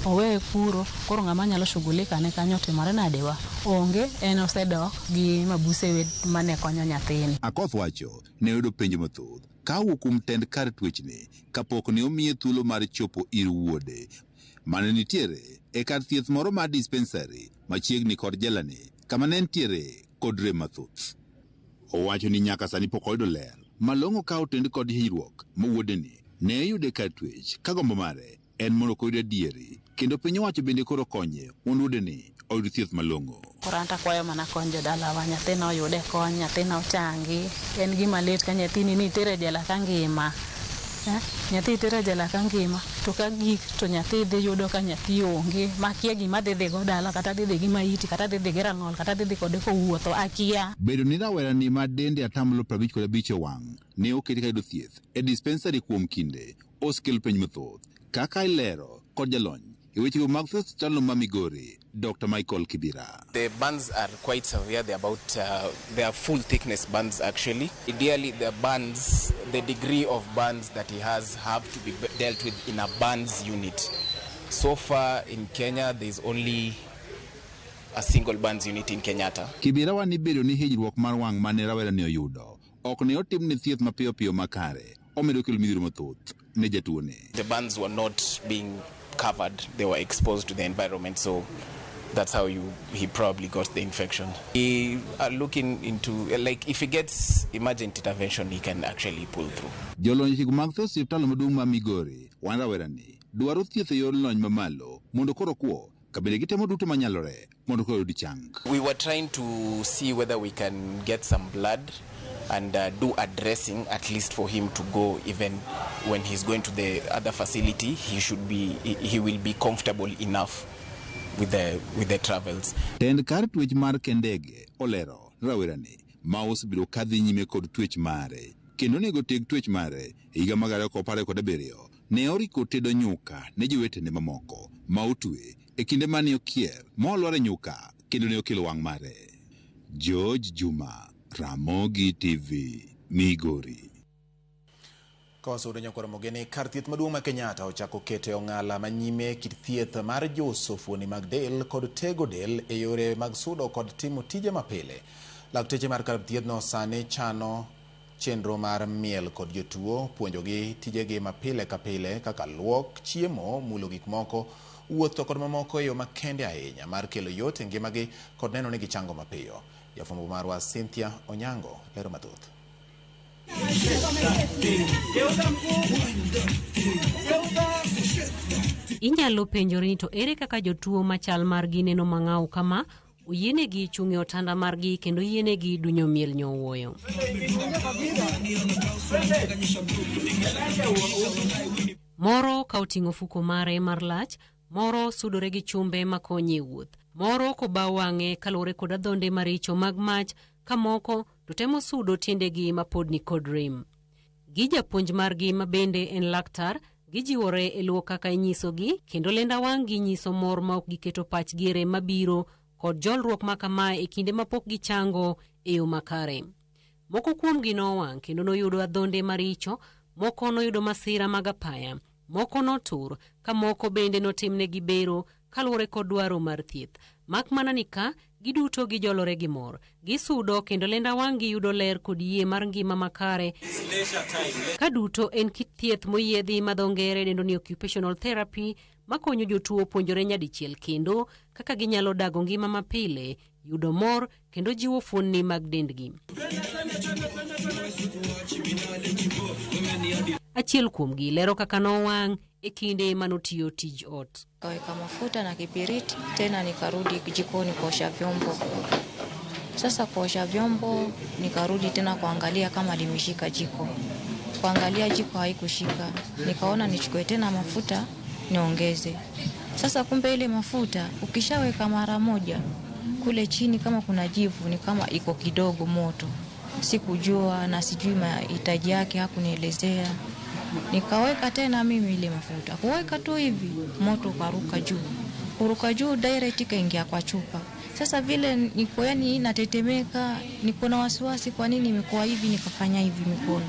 Oweye kuro koro ng'ama nyalo shughulika ne kanyo otimore nade wa onge en osedok gi mabuse mane konyo nyathini. Akoth wacho ne oyudo penjo mathoth ka owuok kuom tend kar twechne kapok ne omiye thuolo mar chopo ir wuode mane nitiere e kar thieth moro mar dispensary machiegni kod jelani kama ne nitiere kod rem mathoth. Owacho ni nyaka sani pok oyudo ler malong'o ka otend kod hinyruok ma wuodeni ne oyudo e kar twech ka gombo mare en mondo oyud adieri kendo piny owacho bende koro konye mondo wuodeni oyud thieth malong'o. Koro an to akwayo mana kony jodalawa, nyathina oyude kony, nyathina ochangi. En gima lit ka nyathini ni itere jela ka ngima. Nyathi itere jela ka ngima to ka gik to nyathi dhi yudo ka nyathi onge makia gima dhi dhigo dala kata dhi dhi gi maiti kata dhi dhi gi rang'ol kata dhi dhi kode kowuotho akia. Bedo ni rawerani ma dende atamalo 55 wang' ne oketi ka yudo thieth e dispensary kuom kinde osekelo penj mathoth kaka ilero kod jalony e wechego mag thieth osiptalno ma Migori, Dr. Michael Kibira. The burns are quite severe. They're about they are full thickness burns actually. Ideally, the burns, the degree of burns that he has have to be dealt with in a burns unit. So far in Kenya, there's only a single burns unit in Kenyatta. Kibira wani bedo ni hinyruok mar wang' mane rawerani oyudo ok ne otimne thieth mapiyo piyo makare omedo kelo midhiero mathoth ne jatuone. The burns were not being covered, they were exposed to the environment, so that's how he probably got the infection. We are looking into, like, if he gets emergent intervention, he can actually pull through. Jolony chik mag thieth osiptal maduong' ma Migori wan rawerani dwaro thieth e yor lony mamalo mondo koro kwo ka bende gitemo duto manyalore mondo koro oyud chang. We were trying to see whether we can get some blood and do a dressing at least for him to go, even when he's going to the other facility, he will be comfortable enough with the travels. Tend kar twech mar Kendege olero rawerani ma osebiro kadhi nyime kod twech mare kendo onego teg twech mare e higa mar 2017 ne oriko tedo nyuka ne jowetene mamoko ma otwe e kinde mane okier molwar e nyuka kendo ne okelo wang' mare. George Juma, Ramogi TV, Migori. Kawasudo nyakwar Mogeni, kar thieth maduong' ma Kenyatta ochako keto e ong'ala manyime kit thieth mar joso fuoni mag del kod tego del e yore mag sudo kod timo tije mapile. Lakteche mar kar thiethno sani chano chenro mar miel kod jotuo, puonjogi tijegi mapile ka pile kaka luok, chiemo, mulo gik moko, wuotho kod mamoko e yo makende ahinya mar kelo yot e ngimagi kod neno ni gichango mapiyo. Jafwambo marwa Cynthia Onyango lero mathoth. Inyalo penjori ni to ere kaka jotuo machal margi neno mang'aw kama oyienegi chung' e otanda margi kendo oyienegi dunyo miel nyowuoyo. Moro ka oting'o ofuko mare mar lach, moro sudore gi chumbe makonye e wuoth, moro kobaw wang'e kaluwore kod adhonde maricho mag mach Ka moko to temo sudo tiendegi ma pod ni kod rem. Gi japuonj margi ma bende en laktar, gijiwore e luwo kaka inyisogi kendo lenda wang' gi nyiso mor ma ok giketo pachgi e rem mabiro kod jolruok ma kamae e kinde mapok gichango e yo makare. Moko kuomgi nowang' kendo noyudo adhonde maricho, moko noyudo masira mag apaya, moko notur, ka moko bende notimnegi bero kaluwore kod dwaro mar thieth. Mak mana ni ka giduto gijolore gi mor, gisudo kendo lenda wang' gi yudo ler kod yie mar ngima makare. Ka duto en kit thieth moyiedhi ma dho ngere dendo ni occupational therapy makonyo jotuo puonjore nyadichiel kendo kaka ginyalo dago ngima mapile, yudo mor kendo jiwo fuonni mag dendgi. Achiel kuomgi lero kaka nowang' e kinde manotiyo tij ot. Kaweka mafuta na kibiriti tena nikarudi jikoni kuosha vyombo. Sasa kuosha vyombo nikarudi tena kuangalia kama limeshika jiko. Kuangalia jiko haikushika. Nikaona nichukue tena mafuta niongeze. Sasa kumbe ile mafuta ukishaweka mara moja kule chini kama kuna jivu ni kama iko kidogo moto. Sikujua na sijui mahitaji yake, hakunielezea. Nikaweka tena mimi ile mafuta. Kuweka tu hivi moto ukaruka juu. Kuruka juu direct ikaingia kwa chupa. Sasa vile niko yani natetemeka, niko na wasiwasi kwa nini imekuwa hivi, nikafanya hivi mikono.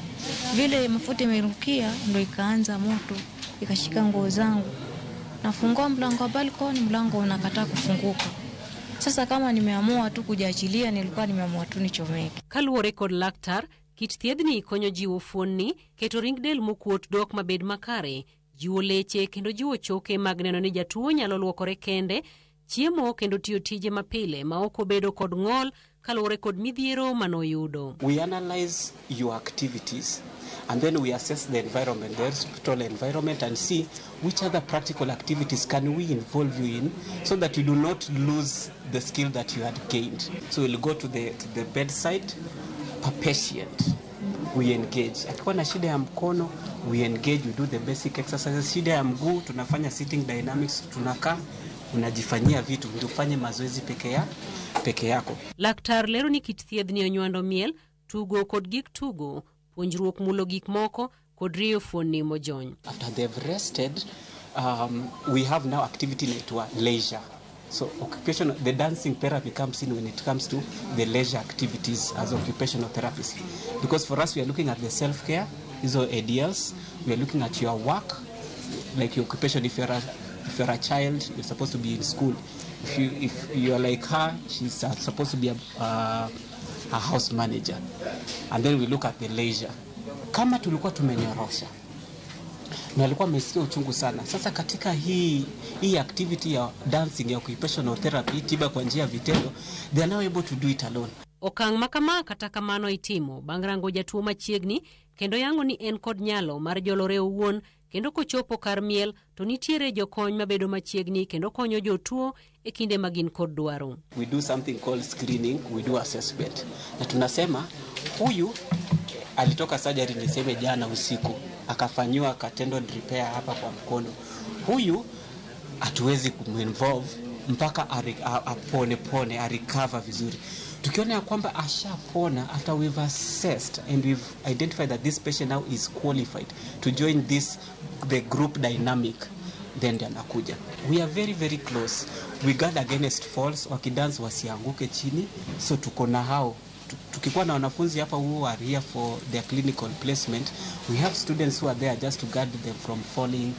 Vile mafuta imerukia ndo ikaanza moto, ikashika nguo zangu. Nafungua mlango wa balcony, mlango unakataa kufunguka. Sasa kama nimeamua tu kujiachilia, nilikuwa nimeamua tu nichomeke. Kaluwore kod laktar, kit thiedhni konyo jiwo fuonni, keto ring del mokuot dok mabed makare, jiwo leche kendo jiwo choke mag neno ni jatuo nyalo luokore kende, chiemo kendo tiyo tije mapile ma ok obedo kod ng'ol kaluwore kod midhiero manoyudo. We analyze your activities and then we assess the environment, the hospital environment, and see which other practical activities can we involve you in so that you do not lose the skill that you had gained. So we'll go to the bedside per patient. We engage. Akiwa na shida ya mkono, we engage, we do the basic exercises. Shida ya mguu, tunafanya sitting dynamics, tunakaa, unajifanyia vitu, ndio ufanye mazoezi peke yako. Laktar lero ni kit thiedhni onywando miel, tugo kod gik tugo, puonjruok mulo gik moko kod rieyo fuonni mojony. After they've rested, we have now activity inaitwa leisure. So occupational, the dancing therapy comes in when it comes to the leisure activities as occupational therapists. Because for us, we are looking at the self-care, hizo ADLs, we are looking at your work, like your occupation. If you're a child, you're supposed to be in school. If you're like her, she's supposed to be a house manager. And then we look at the leisure. Kama tulikuwa tumenyorosha na alikuwa amesikia uchungu sana. Sasa katika hii activity ya dancing ya occupational therapy, tiba kwa njia ya vitendo, they are now able to do it alone. Okang' ma kama kata kamano itimo bang' rango jatuo machiegni kendo yango ni en kod nyalo mar jolore owuon kendo kochopo kar miel to nitiere jokony mabedo machiegni kendo konyo jotuo e kinde ma gin kod dwaro. We do something called screening, we do assessment. Na tunasema huyu alitoka surgery, niseme jana usiku, akafanyiwa ka tendon repair hapa kwa mkono. Huyu hatuwezi kuminvolve mpaka apone pone, arecover vizuri. Tukiona ya kwamba ashapona, after we've assessed and we've identified that this patient now is qualified to join this the group dynamic, then ndio anakuja. We are very very close. We guard against falls, wakidance wasianguke chini, so tuko na hao, tukikuwa na wanafunzi hapa who are here for their clinical placement, we have students who are there just to guard them from falling,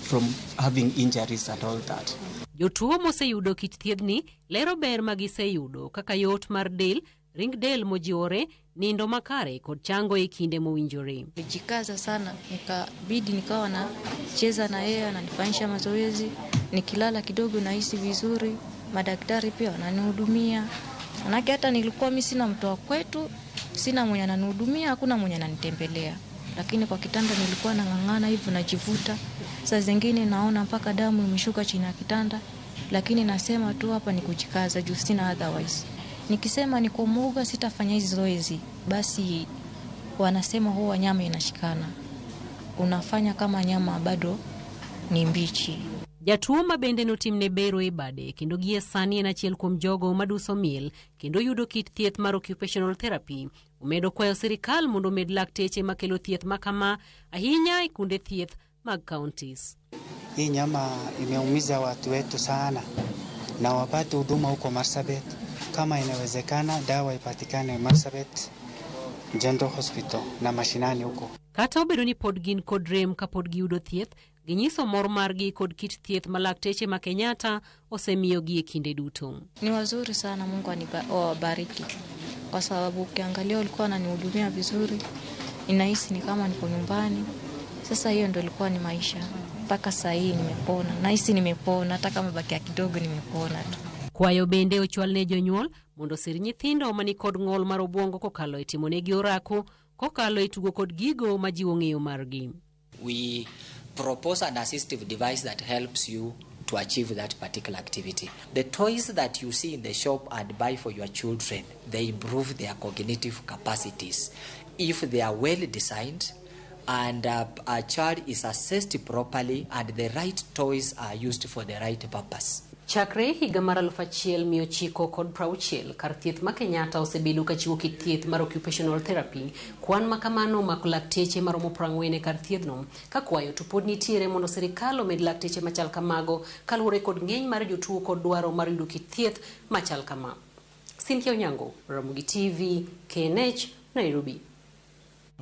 from having injuries and all that. Jotuo moseyudo kit thiedhni lero ber ma giseyudo kaka yot mar del, ring del mojiwore, nindo makare kod chango e kinde mowinjore. Nilijikaza sana, nikabidi nikawa nacheza na yeye, ananifanyisha mazoezi, nikilala kidogo nahisi vizuri, madaktari pia wananihudumia. Manake hata nilikuwa mi sina mtu wa kwetu, sina mwenye ananihudumia, hakuna mwenye ananitembelea. Lakini kwa kitanda nilikuwa nang'ang'ana hivyo najivuta. Saa zingine naona mpaka damu imeshuka chini ya kitanda, lakini nasema tu hapa ni kujikaza juu sina otherwise. Nikisema niko mwoga sitafanya hizi zoezi, basi wanasema huwa nyama inashikana, unafanya kama nyama bado ni mbichi. Jatuo ma bende notimne bero e bade kendo gie sani en achiel kuom jogo maduso miel kendo yudo kit thieth mar occupational therapy. Omedo kwayo sirikal mondo omed lakteche makelo thieth makama ahinya e kuonde thieth mag counties. Hii nyama imeumiza watu wetu sana, na wapate huduma huko Marsabit. Kama inawezekana, dawa ipatikane Marsabit General Hospital na mashinani huko. Kata obedo ni pod gin kod rem kapod giyudo thieth, ginyiso mor margi kod kit thieth ma lakteche ma Kenyatta osemiyogi e kinde duto. Ni wazuri sana, Mungu awabariki, kwa sababu ukiangalia walikuwa wananihudumia vizuri, ninahisi ni kama niko nyumbani. Sasa hiyo ndio ilikuwa ni maisha mpaka saa hii nimepona, nahisi nimepona, hata kama bakia kidogo nimepona tu. Kwayo bende ochwal ne jonyuol mondo osir nyithindo mani kod ng'ol mar obwongo kokalo e timonegi orako, kokalo e tugo kod gigo majiwo ng'eyo margi. We propose an assistive device that helps you to achieve that particular activity. The toys that you see in the shop and buy for your children, they improve their cognitive capacities. If they are well designed and a child is assessed properly and the right toys are used for the right purpose. Chakre higa mar 1960 kar thieth ma Kenyatta osebedo kachiwo kit thieth mar occupational therapy. Kwan ma kamano omako lakteche maromo 40 e kar thiethno ka kwayo to pod nitiere mondo sirikal omed lakteche machal kamago kaluwore kod ng'eny mar jotuo kod dwaro mar yudo kit thieth machal kama. Cynthia Onyango, Ramogi TV, KNH, Nairobi.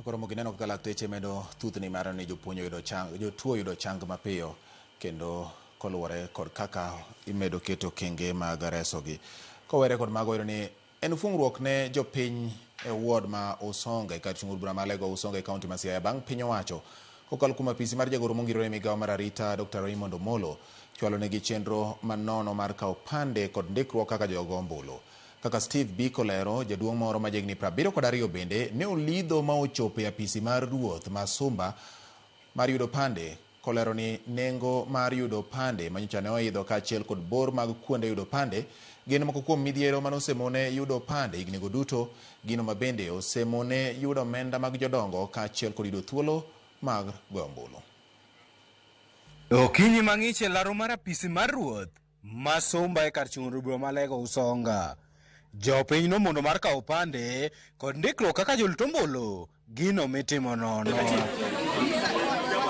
Koro gineno kaka lakteche medo thuthni mar ni jopuonj oyudo chang, jotuo oyudo chang mapiyo kendo koluwore kod kaka imedo keto okenge mag resogi. Kowere kod mago iyudo ni en fungruok ne jopiny e ward ma Usonga e kar chung' od bura ma Alego Usonga e kaunti ma Siaya bang' piny owacho kokalo kuom apisi mar jagoro mongirore e migawo mar arita Dr. Raymond Omolo chwalo negi chenro manono mar kawo pande kod ndikruok kaka jogo ombulu. Kaka Steve Biko lero, jaduong' moro ma jahigni 72 bende ne olidho ma ochopo e apisi mar ruoth ma Sumba mar yudo pande kolero ni nengo mar yudo pande manyocha ne oidho kaachiel kod bor mag kuonde yudo pande gin moko kuom midhiero mane osemone yudo pande hignigo duto, gino ma bende osemone yudo omenda mag jodongo kaachiel kod yudo thuolo mag goyo ombulu. Okinyi mang'ich e laro mar apisi mar ruoth ma Sumba e kar chung' od bura ma Alego Usonga. Jopiny nomondo mar kawo pande kod ndikruok kaka jolut ombulu, gino mitimo nono.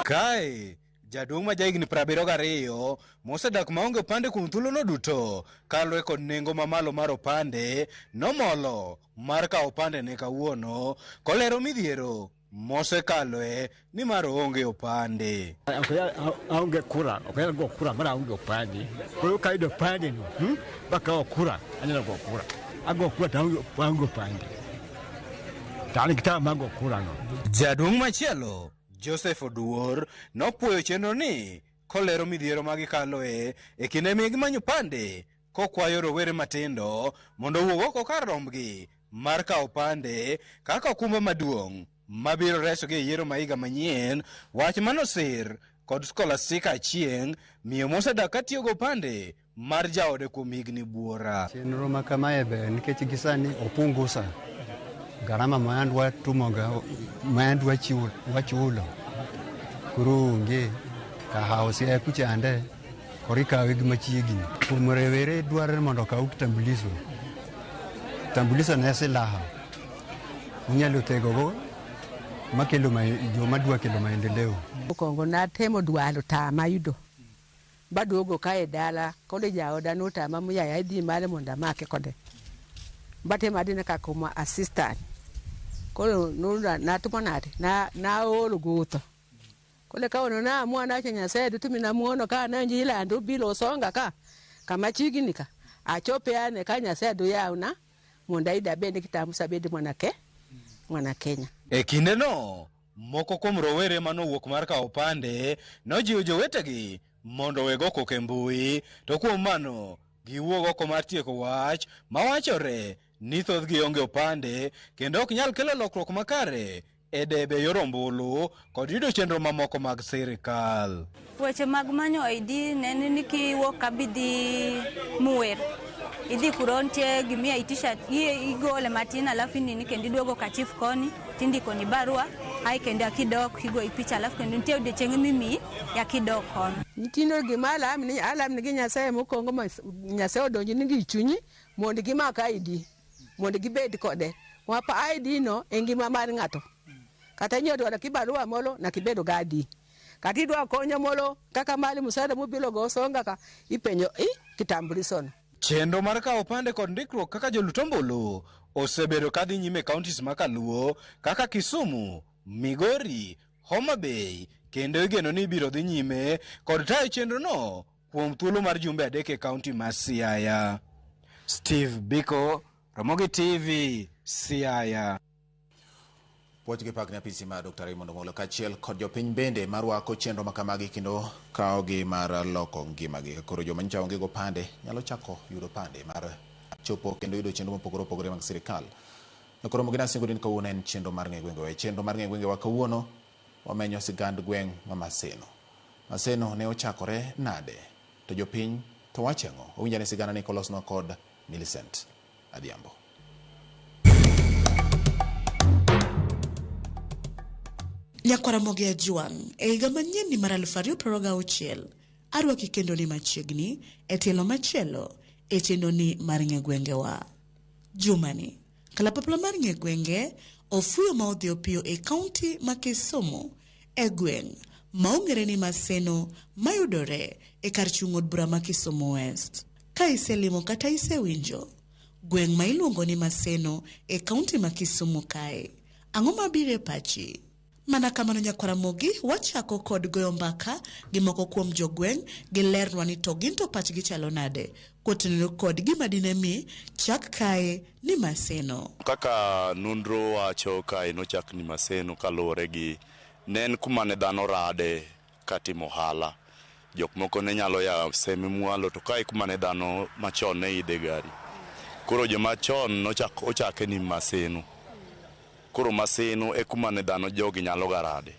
Kae, jaduong' ma jahigni 72 mosedak maonge opande kuom thuolono duto kaluwore kod nengo mamalo mar opande nomolo mar kawo opande ne kawuono kolero midhiero mosekaloe nimar oonge opande. Aonge kura, ok anyal go kura mar aonge opande. Koro ka ayudo opande no, bakawo kura, anyalo go kura. Ago kura to aonge opande. To an gi tabu mar go kura no. Jaduong' machielo Joseph Oduor nopuoyo chenro ni kolero midhiero ma gikaloe e kinde ma gimanyo pande kokwayo rowere matindo mondo owuog oko kar rombgi mar kawo pande kaka okumba maduong' mabiro resogi e yiero ma higa manyien. Wach manosir kod Scholastica Achieng' miyo mosedak katiyo go pande mar jaode kuom higni buora. Chenro ma kamae ber nikech gi sani opungusa garama ma yand watumoga, ma yand wachulo koro onge kahawo Siaya kuchande koro ikawe gi machiegni. Kuom rowere dwarore mondo okaw kitambulisho. Kitambulisho ne silaha inyalo tegogo makelo joma dwa kelo maendeleo. Mokwongo natemo dwaro tama yudo baduogo kae dala koro jaoda notama moyaya idhi mare mondo amake kode batemo adine kaka kuma assistant koro natimo nade naolo gutho koro kawuono naamua nawacho Nyasaye duto muono ka nawinjo ilando obilo Usonga ka kama chiegni ka achope ane ka Nyasaye doyawna mondo ayud abed kitambulisho abed mwana Kenya. E kindeno moko kuom rowere manowuok mar kawo opande nojiwo jowetegi mondo owe go koko e mbui, to kuom mano giwuog oko mar tieko wach mawachore ni thothgi onge opande kendo ok nyal kelo lokruok makare e debe yor ombulu kod yudo chenro mamoko mag sirikal. Weche mag manyo ID ne ni kiwuok ka bidhi Muwer Idhi kuro nitie gimiya itisha igole matin alafu inini kendo iduogo ka chief koni tindiko ni barua ai kendo akidok igoyi picha alafu kendo nitie odiochienge mimiyi ya kidok kono. Nyithindo gima alamni alamni gi Nyasaye mokwongo ma Nyasaye odonjnigi e chunyi mondo gimak ID mondo gibed kode. Wapa ID no e ngima mar ng'ato. Kata inyalo dwaro kibarua moro nyaka ibed gi ID. Kata idwa konyo moro kaka mali msaada mobiro go Songa ka ipenjo i kitambulisho no. Chenro mar kawo opande kod ndikruok kaka jolut ombulu osebedo kadhi nyime e counties ma kaluo kaka Kisumu, Migori, Homa Bay kendo igeno ni ibiro dhi nyime kod tayo chenrono kuom thuolo mar jumbe 3 e kaunti ma Siaya. Steve Biko, Ramogi TV, Siaya. Puoch gi pak ne apisi mar Dr. Raymond Omolo kaachiel kod jopiny bende marwako chenro makamagi kendo kawogi mar loko ngimagi. Koro joma nyocha onge go pande nyalo chako yudo pande mar chopo kendo yudo chenro mopogore opogore mag sirikal. Koro gina singo ni kawuono en chenro mar ng'e gwengewa. E chenro mar ng'e gwengewa kawuono wamenyo sigand gweng' ma Maseno. Maseno ne ochakore nade? To jopiny to wacho ang'o? Owinjo ane sigana ni kolosnwa kod Millicent Adhiambo. Nyakwaramogi Ajwang', e higa manyien ni mar 2026, arwaki kendo ni machiegni e tielo machielo e chenro ni mar ng'e gwengewa. Jumani, kalapapla mar ng'e gwenge ofuyo ma odhi opiyo e kaunti ma Kisumu e gweng' ma ong'ere ni Maseno mayudore e kar chung' od bura ma Kisumu West. Ka iselimo kata isewinjo gweng' ma iluongo ni Maseno e kaunti ma Kisumu kae, ang'o mabiro e pachi? Mana kamano Nyakwaramogi, wachako kod goyo mbaka gi moko kuom jogweng' gilernwa ni to gin to pachgi chalo nade kotenore kod gima dine mi chak kae ni Maseno. Kaka nonro wacho kae nochak ni Maseno kaluwore gi ne en kuma ne dhano rade katimo ohala. Jok moko ne nyalo ya seme mwalo to kae kuma ne dhano machon ne idhe gari. Koro joma chon nochak ochake ni Maseno. Koro Maseno e kuma ne dhano jogi nyalo ga rade.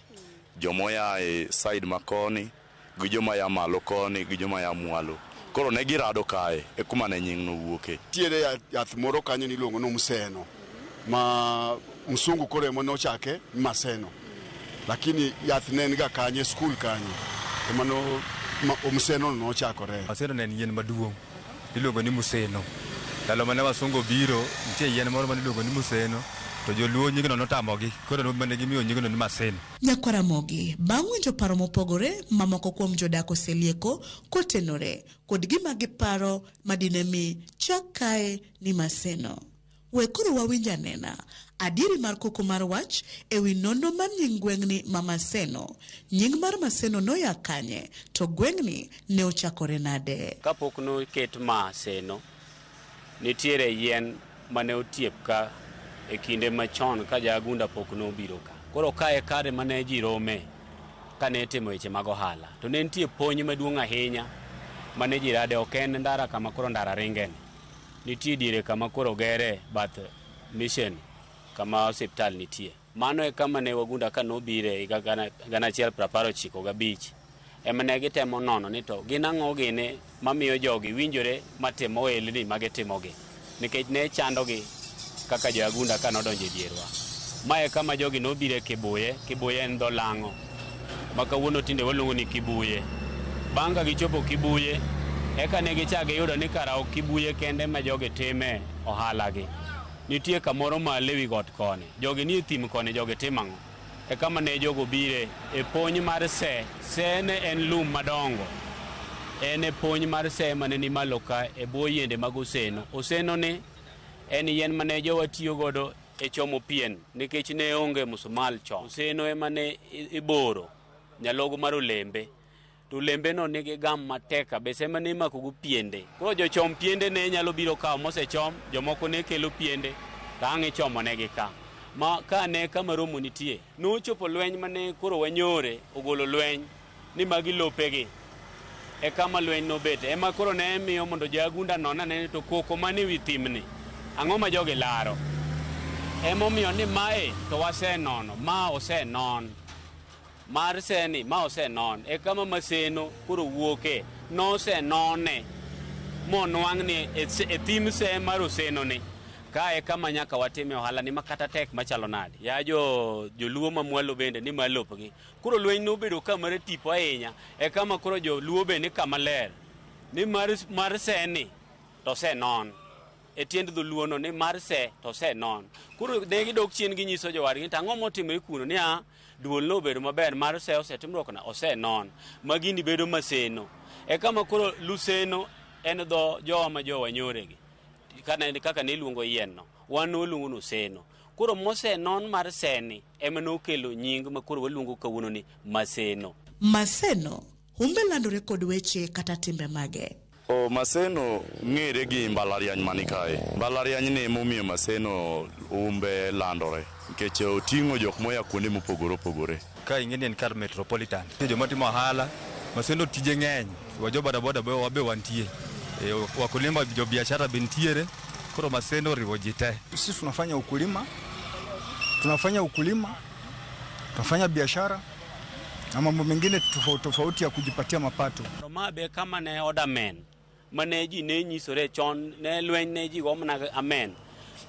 Joma oa e side makoni gi joma ya malo koni gi joma ya mwalo. Koro ne girado kae e kuma ne nying no wuoke. Nitiere yath moro kanyo niluongo ni Mseno ma msungu koro ema nochake Maseno, lakini yath ne en ga kanyo e skul kanyo ema no Mseno nochakore. Maseno ne en yien maduong' iluongo ni Museno. Ndalo mane wasungu obiro, nitie yien moro mane iluongo ni Museno, to joluo nyingno notamogi, koro mane gimiyo nyingno ni Maseno. Nyakwaramogi, bang' winjo paro mopogore ma moko kuom jodak oselieko kotenore kod gima giparo madine mi chak kae ni Maseno. We koro wawinj anena adieri mar koko mar wach e wi nonro mar nying gweng'ni ma Maseno. Nying mar Maseno noya kanye to gweng'ni ne ochakore nade? Kapok noket Maseno, nitiere yien mane otiep ka e kinde machon ka Jagunda pok nobiro ka. Koro kae kare mane ji rome kane itimo weche mag ohala. To ne nitie pony maduong' ahinya mane ji rade, ok en ndara kama koro ndara ringeni. Nitie diere kama koro gere bath mission kama osiptal nitie. Mano e kama ne wagunda ka nobire higa 1995 ema ne gitemo nono ni to gin ang'o gini mamiyo jogi winjore matimo ohelni magitimogi, nikech ne chandogi kaka jo-Agunda ka nodonjo e dierwa. Mae kama jogi nobire Kibuye. Kibuye en dho lang'o ma kawuono tinde waluongo ni Kibuye. Bang' ka gichopo Kibuye, eka ne gichak giyudo ni kara ok Kibuye kende ma jogi time ohalagi. Nitie kamoro malo ewi got koni, jogi nie thim koni, jogi timo ang'o? E kama ne jogo bire e pony mar se. Se ne en lum madongo. En e pony mar se mane ni malo ka e bwo yiende mag oseno. Oseno ni en yien mane jowa tiyo godo e chomo pien nikech ne onge musmal chon. Oseno ema ne iboro nyalogo mar olembe. To olembe no nigi gam matek kabisa ema ne imako go piende. Koro jochom piende ne nyalo biro kawo mosechom, jomoko ne kelo piende to ang' ichomo negi ka. Ma ka ne kama romo nitie. Nochopo lweny mane koro wanyore ogolo lweny ni magi lopegi. E kama lweny nobete. Ema koro ne miyo mondo jo-Agunda non ane ni to koko man ewi thimni, ang'o ma jogi laro? Emomiyo ni mae to wasenono, ma osenon. Mar seni ma osenon. E kama Maseno koro wuoke, nosenone. Monwang' ni e thim se mar Oseno ni kae kama nyaka watime ohala ni makata tek machalo nade. Ya joluo ma mwalo bende ni malopgi. Koro lweny nobedo ka mar tipo ahinya e kama koro joluo be ni kama ler. Ni mar se ni to se non. E tiend dholuo no ni mar se to se non. Koro ne gidok chien ginyiso jowadgi to ang'o motimore kuno ni a duol nobedo maber mar se osetimruok na ose non. Ma gini bedo Maseno. E kama koro Luseno en dho jowa ma jowa nyoregi. Kaka ne iluongo yien no, wan waluongo ni Oseno. Koro mosenon mar seni ema nokelo nying ma koro waluongo kawuono ni Maseno. Maseno humbe landore kod weche kata timbe mage. O Maseno ng'ere gi mbalariany mani kae. Mbalariany ni emomiyo Maseno humbe landore nikech oting'o jok moya kuonde mopogore opogore. Ka ing'e ni en kar metropolitan. Joma timo ohala, Maseno tije ng'eny. Wajo bodaboda be wabe wantie. Wakulima jo biashara be nitiere. Koro Maseno oriwo ji te. Sisi tunafanya ukulima, tunafanya biashara na mambo mengine tofauti tofauti ya kujipatia mapato. Ma be kama ne odamen mane ji ne nyisore chon ne lweny ne ji go mana amen.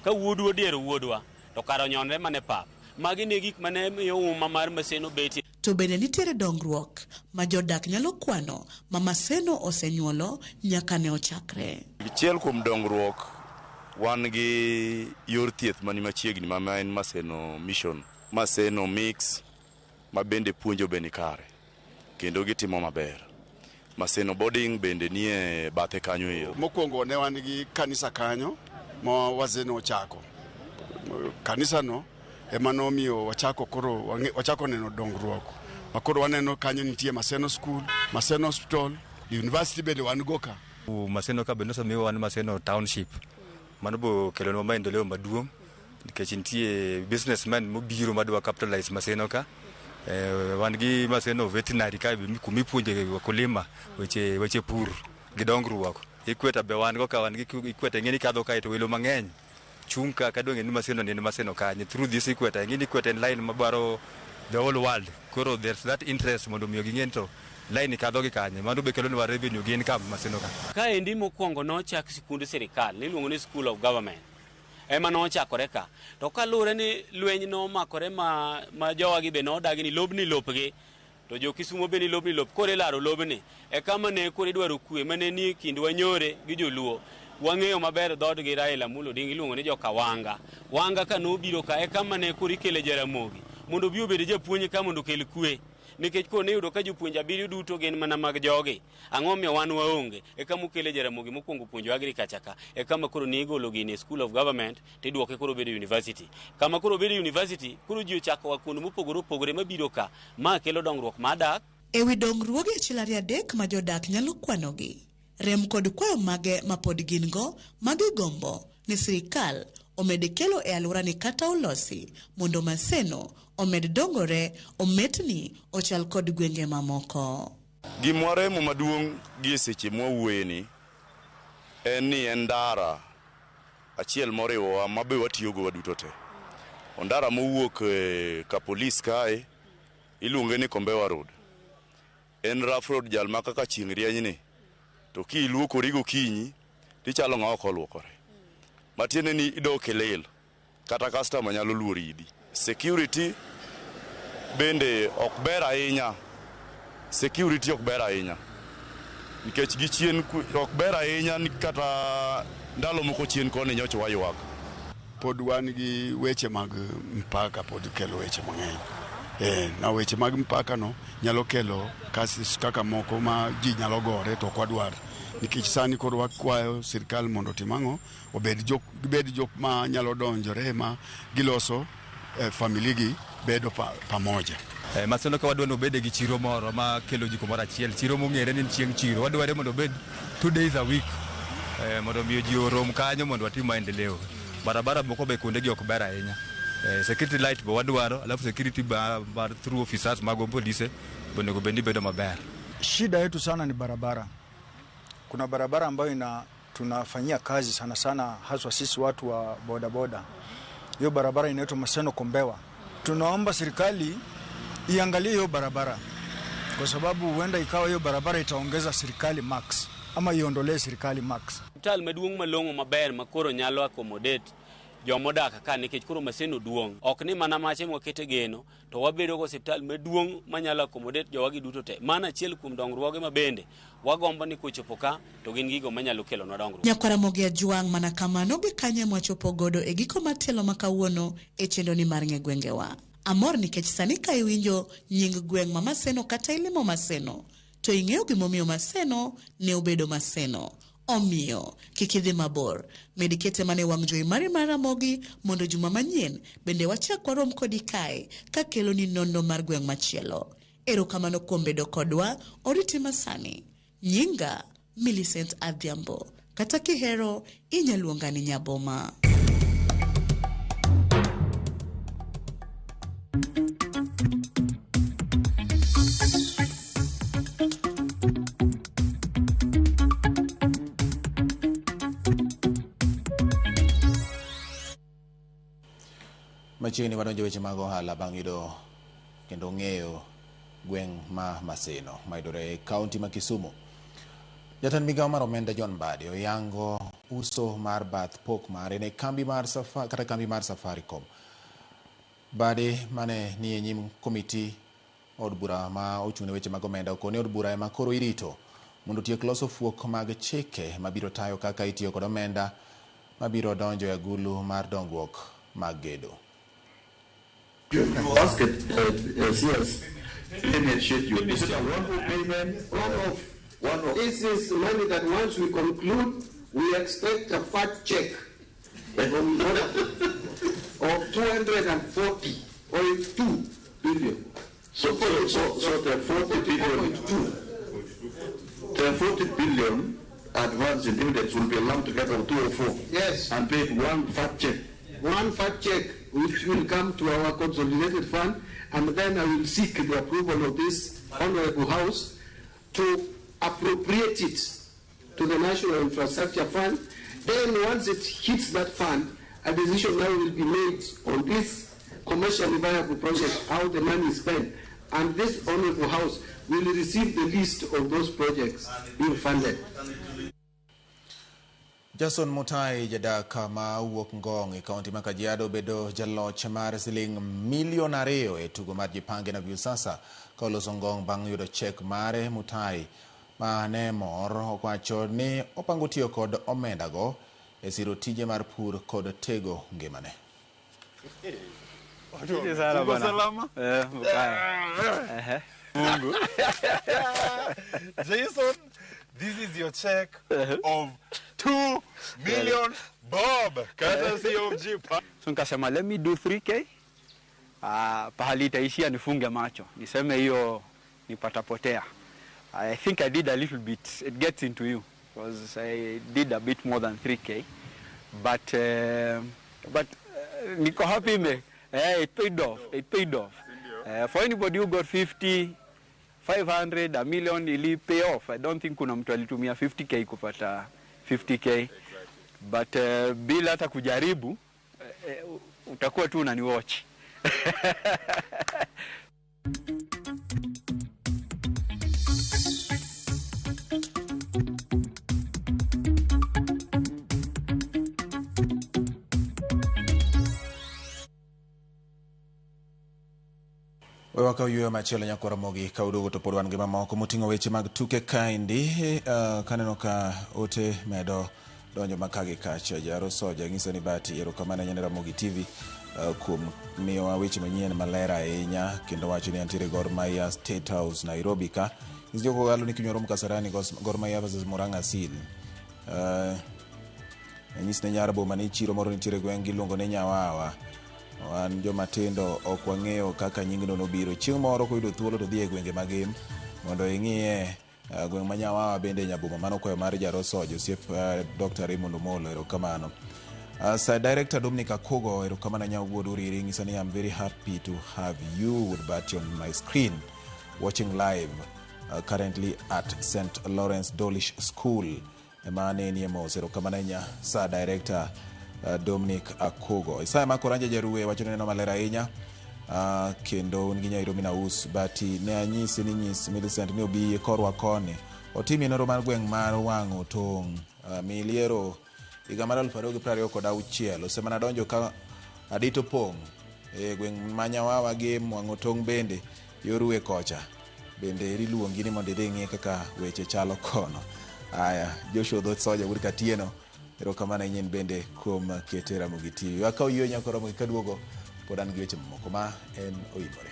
Ka wuodwa odiero wuodwa to kar onyonre mane pap. Magi ne gik mane miyo uma mar Maseno betie. To bende nitiere dongruok ma jodak nyalo kwano ma Maseno osenyuolo nyaka ne ochakre. Achiel kuom dongruok wan gi yor thieth mani machiegni ma en Maseno Mission, Maseno Mix ma bende puonjo be ni kare kendo gitimo maber. Maseno Boarding bende nie bathe kanyo ero. Mokwongo ne wan gi kanisa kanyo ma wazeno ochako. Kanisa no ema nomiyo wachako koro wachako neno dongruok. Ma koro waneno kanyo nitie Maseno School, Maseno Hospital, University bende wan go ka. Maseno ka bende osemiyo wan Maseno Township. Mano bo kelonwa maendeleo maduong' nikech nitie businessmen mobiro madwa capitalize Maseno ka. Wan gi Maseno Veterinary ka kumipuonje wakulima weche pur gi dongruok. Ikweta be wan go ka wan gi Ikweta ing'e ni kadho kae to welo mang'eny chung' ka kadwa ng'e ni Maseno ni en Maseno kanye. Through this Ikweta ing'e ni Ikweta en line mabaro the whole world. Koro there's that interest mondo miyo ging'e ni to line kadho gi kanye. Mano be kelonwa revenue gi income Maseno ka. Kaendi mokwongo nochak sikund sirikal niluongo ni School of Government. Ema nochakore ka. To kaluwore ni lweny nomakore ma jowagi be nodagi ni lobni lopgi to jo Kisumo be ni lobni lop koro ilaro lobni. E kama ne koro idwaro kwe mane nie kind Wanyore gi Joluo. Wang'eyo maber dhoodgi Raila Amolo Odinga iluongo ni joka Wanga. Wanga ka nobiro ka e kama ne koro ikele Jaramogi mondo obi obed japuonj ka mondo okel kwe. Nikech koro niyudo ka jopuonj abiriyo duto gin mana mag jogi. Ang'o miyo wan waonge? E kama okele Jaramogi mokwongo puonjo agriculture ka. E kama koro nigolo gini e School of Government tiduoke koro obedo university. Kama koro obedo university, koro ji ochako wa kuonde mopogore opogore mabiro ka. Ma kelo dongruok mar dak. E wi dongruoge achiel ariyo adek ma jodak nyalo kwanogi, rem kod kwayo mage ma pod gin go ma gigombo ni sirikal omed kelo e alworani kata olosi mondo Maseno omed dongore ometni ochal kod gwenge mamoko. Gima waremo maduong' gi e seche mwawuoyeni en ni en ndara achiel moriwowa ma be watiyogo waduto te. Ondara mowuok ka polis kae iluonge ni Kombewa Road. En rough road jal ma kaka chieng' rieny ni to kiluokori gokinyi tichalo ng'a ok oluokore. Matiende ni idok e lil kata customer nyalo luor idi. Security bende ok ber ahinya. Security ok ber ahinya. Nikech gi chien ok ber ahinya ni kata ndalo moko chien koni nyocha waywak. Pod wan gi weche mag mpaka pod kelo weche mang'eny. Na weche mag mpaka no nyalo kelo cases kaka moko ma ji nyalo gore to ok wadwar. Nikech sani koro wakwayo sirikal mondo otim ang'o? Obed jok, gibed jok ma nyalo donjore ma giloso family gi bedo pamoja. Maseno ka wadwa ni obede gi chiro moro ma kelo ji kumoro achiel, chiro mong'ere ni en chieng' chiro. Wadware mondo obed 2 days a week mondo miyo ji orom kanyo mondo watim maendeleo. Barabara moko be kuonde gi ok ber ahinya. Security light be wadwaro, alafu security bar through officers mag polise be onego bed ni bedo maber. Shida yetu sana ni barabara. Kuna barabara ambayo tunafanyia kazi sana sana, haswa sisi watu wa bodaboda. Hiyo barabara inaitwa Maseno Kombewa. Tunaomba serikali iangalie hiyo barabara, kwa sababu huenda ikawa hiyo barabara itaongeza serikali max. ama iondolee serikali max. Osiptal maduong' malong'o maber ma koro nyalo accommodate jomodak ka nikech koro Maseno duong'. Ok ni mana mache mwakete geno, to wabedo go osiptal maduong' manyalo accommodate jowagi duto te. Mano achiel kuom dongruoge ma bende wagombo ni kochopo ka to gin gigo manyalo kelonwa dongruok. Nyakwaramogi Ajwang' mana kamano gi kanye mwachopo godo e giko mar tielo ma kawuono e chenro ni mar ng'e gwengewa. Amor nikech sani ka iwinjo nying gweng' ma Maseno kata ilimo Maseno, to ing'eyo gimomiyo Maseno ne obedo Maseno. Omiyo, kik idhi mabor. Med kete mana e wang' jowi mari mar Ramogi mondo juma manyien bende wachak warom kodi kae kakeloni nonro mar gweng' machielo. Erokamano kuom bedo kodwa, oriti masani. Nyinga Millicent Adhiambo. Kata kihero, inyaluonga ni Nyaboma. Machiegni wadonjo weche mag ohala bang' yudo kendo ng'eyo gweng' ma Maseno mayudore e kaunti ma Kisumu. Jatend migawo mar omenda John Mbadi oyango uso mar bath pok mare ne kambi mar kata kambi mar Safaricom. Mbadi mane ni e nyim komiti od bura ma ochung' ne weche mag omenda okone od bura ema koro irito mondo otiek loso fuok mag chike mabiro tayo kaka itiyo kod omenda mabiro donjo e agulu mar dongruok mag gedo. You ask it, CS, payment schedule. Is it a one-off payment? One-off. One-off. This is money that once we conclude, we expect a fat check from Vodafone of 240.2 billion. So the 40 billion, the 40 billion advance in dividends will be lumped together with 204. Yes. And paid one fat check. One fat check, which will come to our consolidated fund, and then I will seek the approval of this honorable house to appropriate it to the National Infrastructure Fund. Then once it hits that fund, a decision now will be made on this commercially viable project, how the money is spent. And this honorable house will receive the list of those projects being funded. Jason Mutai jadak ma wuok Ngong e kaunti ma Kajiado bedo jaloch mar siling milion 2 e tugo mar Jipange na Viusasa ka oloso Ngong bang' yudo chek mare. Mutai ma ne mor owacho ni opango tiyo kod omendago e siro tije mar pur kod tego ngimane. Salama? Mungu. Jason, this is your check of 2 million bob. Courtesy of Jipa. So nikasema let me do 3K. Pahali itaishia nifunge macho. Niseme hiyo nipatapotea. I think I did a little bit. It gets into you because I did a bit more than 3K. But niko happy me. It paid off. It paid off. For anybody who got 50, 500, a million, ili pay off. I don't think kuna mtu alitumia 50K kupata 50K. Exactly. But bila hata kujaribu, utakuwa tu unaniwatch. Wewaka oyueyo machielo nyakwar Ramogi ka uduogo to pod wan gi mamoko moting'o weche mag tuke kaendi. Kaneno ka ote medo donjo ma ka gi kacha. Jaro Soja ng'iso ni Bati erokamano ahinya ne Ramogi TV kuom miyowa weche manyien maler ahinya kendo wacho ni antiere Gor Mahia State House Nairobi ka. Nyis joko galo ni kinywa rom Kasarani Gor Mahia versus Murang'a Seal. Nyis ne nyar boma ni chiro moro nitiere gweng' giluongo ni Nyawawa. Wan joma tindo ok wang'eyo kaka nyingno nobiro. Chieng' moro koyudo thuolo to dhi e gwenge mag Em mondo ing'iye gweng' ma Nyawawa bende Nyaboma. Mano kwayo mar Jaro Soja osiep Dr. Raymond Omolo, erokamano. Sir Director Dominic Akogo, erokamano ahinya wuod Uriri, ng'isa ni I'm very happy to have you with Bati on my screen watching live currently at St. Lawrence Dolish School. Ema anenie mos, erokamano ahinya Sir Director Dominic Akogo. Isaya Makoranja Jaruwe wacho ni neno maler ahinya kendo un gi Nyairobi na us Bati ne anyisi ni nyis Millicent ni obi korwa koni Otimie nonro mar gweng' mar wang'o tong' miliero higa mar 2026 osemana donjo ka adito pong' e gweng' ma Nyawawa gi wang'o tong' bende yoruwe kocha bende iluongi ni mondo idhi ing'i kaka weche chalo kono. Aya, Joshua Odhot Soja wuod Katieno, erokamano ahinya in bende kuom kete Ramogi TV. Wakaw yweyo nyaka Ramogi kaduogo pod an gi weche mamoko ma en oimore.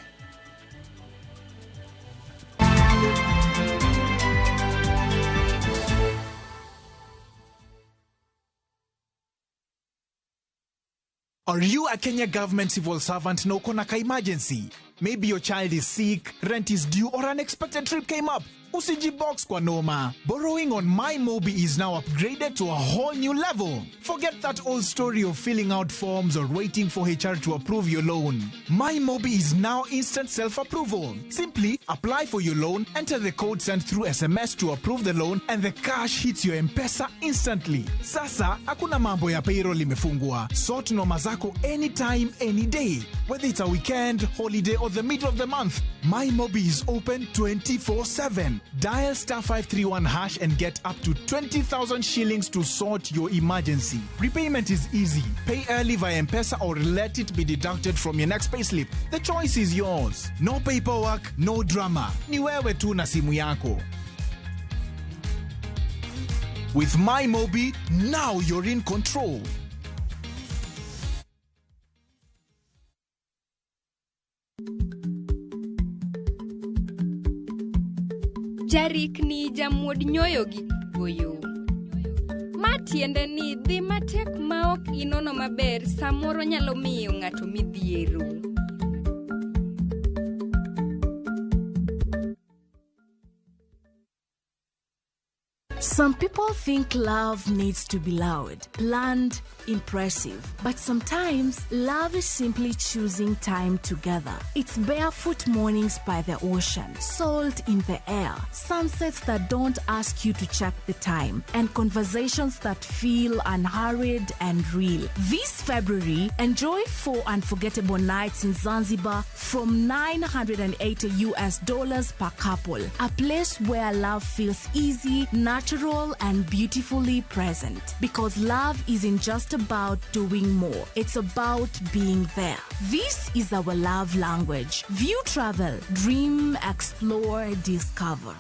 Are you a Kenya government civil servant na uko na ka emergency? Maybe your child is sick, rent is due, or unexpected trip came up. Usijibox kwa noma. Borrowing on MyMobi is now upgraded to a whole new level. Forget that old story of filling out forms or waiting for HR to approve your loan. MyMobi is now instant self-approval. Simply apply for your loan, enter the code sent through SMS to approve the loan, and the cash hits your M-Pesa instantly. Sasa, hakuna mambo ya payroll imefungwa. Sort noma zako anytime, any day. Whether it's a weekend, holiday, or the middle of the month, MyMobi is open 24/7. Dial star 531 hash and get up to 20,000 shillings to sort your emergency. Repayment is easy. Pay early via M-Pesa or let it be deducted from your next payslip. The choice is yours. No paperwork, no drama. Ni wewe tu na simu yako. With MyMobi, now you're in control. Jarikni jamuod nyoyo gi goyo. Ma tiende ni dhi matek ma ok inono maber samoro nyalo miyo ng'ato midhiero. Some people think love needs to be loud, planned, impressive. But sometimes love is simply choosing time together. It's barefoot mornings by the ocean, salt in the air, sunsets that don't ask you to check the time, and conversations that feel unhurried and real. This February, enjoy 4 unforgettable nights in Zanzibar from $980 US per couple. A place where love feels easy, natural, and beautifully present. Because love isn't just about doing more, it's about being there. This is our love language. View travel, dream, explore, discover.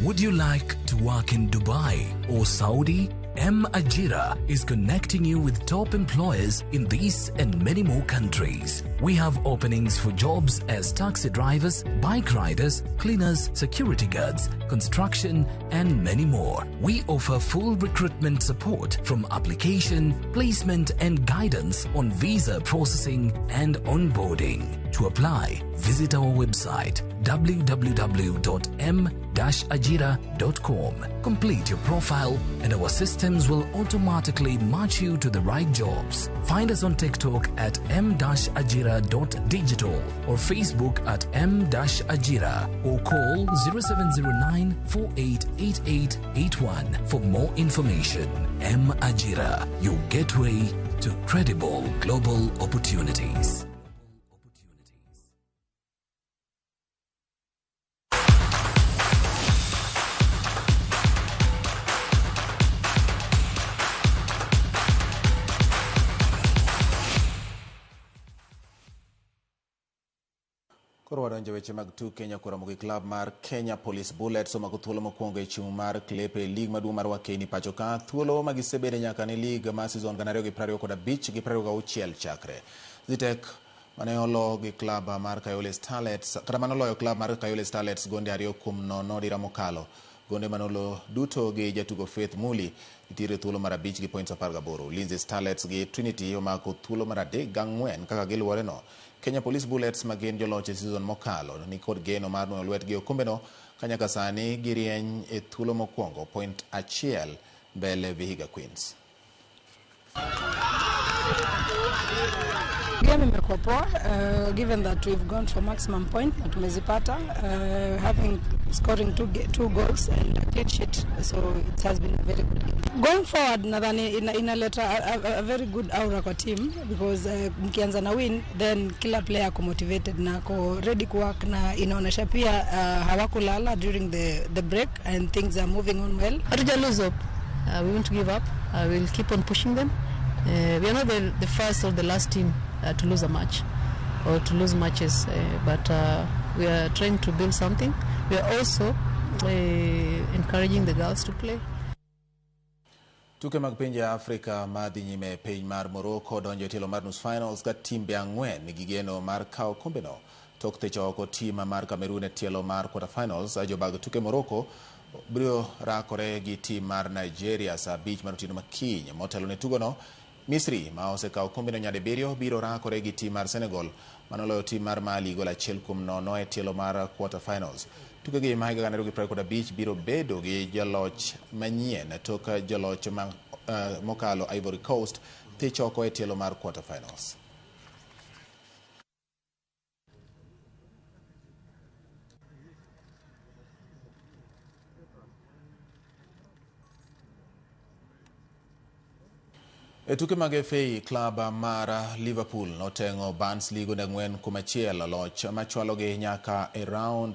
Would you like to work in Dubai or Saudi? M Ajira is connecting you with top employers in these and many more countries. We have openings for jobs as taxi drivers, bike riders, cleaners, security guards, construction, and many more. We offer full recruitment support from application, placement, and guidance on visa processing and onboarding. To apply, visit our website www.m-ajira.com. Complete your profile and our systems will automatically match you to the right jobs. Find us on TikTok at m-ajira.digital or Facebook at m-ajira or call 0709 488881 for more information. M Ajira, your gateway to credible global opportunities. Koro wadonjo weche mag tuke nyakoro gi klab mar Kenya Police Bullets omako thuolo mokwongo e chung' mar klepe e lig maduong' mar Wakeni pacho ka thuolo ma gisebede nyaka ne lig mar season 2025 gi 26 chakre. Zitek mane olo gi klab mar Kayole Starlets kata mane oloyo klab mar Kayole Starlets gonde 2-0 dira mokalo. Gonde manolo duto gi jatugo Faith Muli nitiere thuolo mar 5 gi points 18. Ulinzi Starlets gi Trinity omako thuolo mar 3 gi 4 kaka giluwore no. Kenya Police Bullets ma gin joloch e season mokalo ni kod geno mar nuoyo lwetgi e okombeno ka nyaka sani girieny e thuolo mokwongo point 1 mbele Vihiga Queens. Game imekuwa poa, given that we've gone for maximum point na tumezipata, having scoring two goals and a clean sheet, so it has been a very good game. Going forward, nadhani inaleta a very good aura kwa team because mkianza na win, then kila player ako motivated na ako ready ku work, na inaonyesha pia hawakulala during the break and things are moving on well. Hatuja lose hope. We won't give up. We'll keep on pushing them. We are not the first or the last team to lose a match or to lose matches, but we are trying to build something. We are also encouraging the girls to play. Tuke mag pinje Afrika madhi nyime e piny mar Morocco donjo e tielo mar nus finals ka timbe 4 nigi geno mar kawo kombeno. Tok thicho oko tim mar Cameroon e tielo mar quarter finals, jobag tuke Morocco biro rakore gi tim mar Nigeria saa 5 mar otieno makiny. Motelo ne tugono, Misri ma osekawo kombeno nyadibiriyo biro rakore gi tim mar Senegal manoloyo tim mar Mali gol 1-0 e tielo mar quarter finals. Tukegi ma higa 2025 biro bedo gi joloch manyien tok joloch mokalo Ivory Coast thich oko e tielo mar quarter finals. E tuke mag FA, klab mar Liverpool noteng'o Barnsley gonde 4-1, loch machwalogi nyaka e round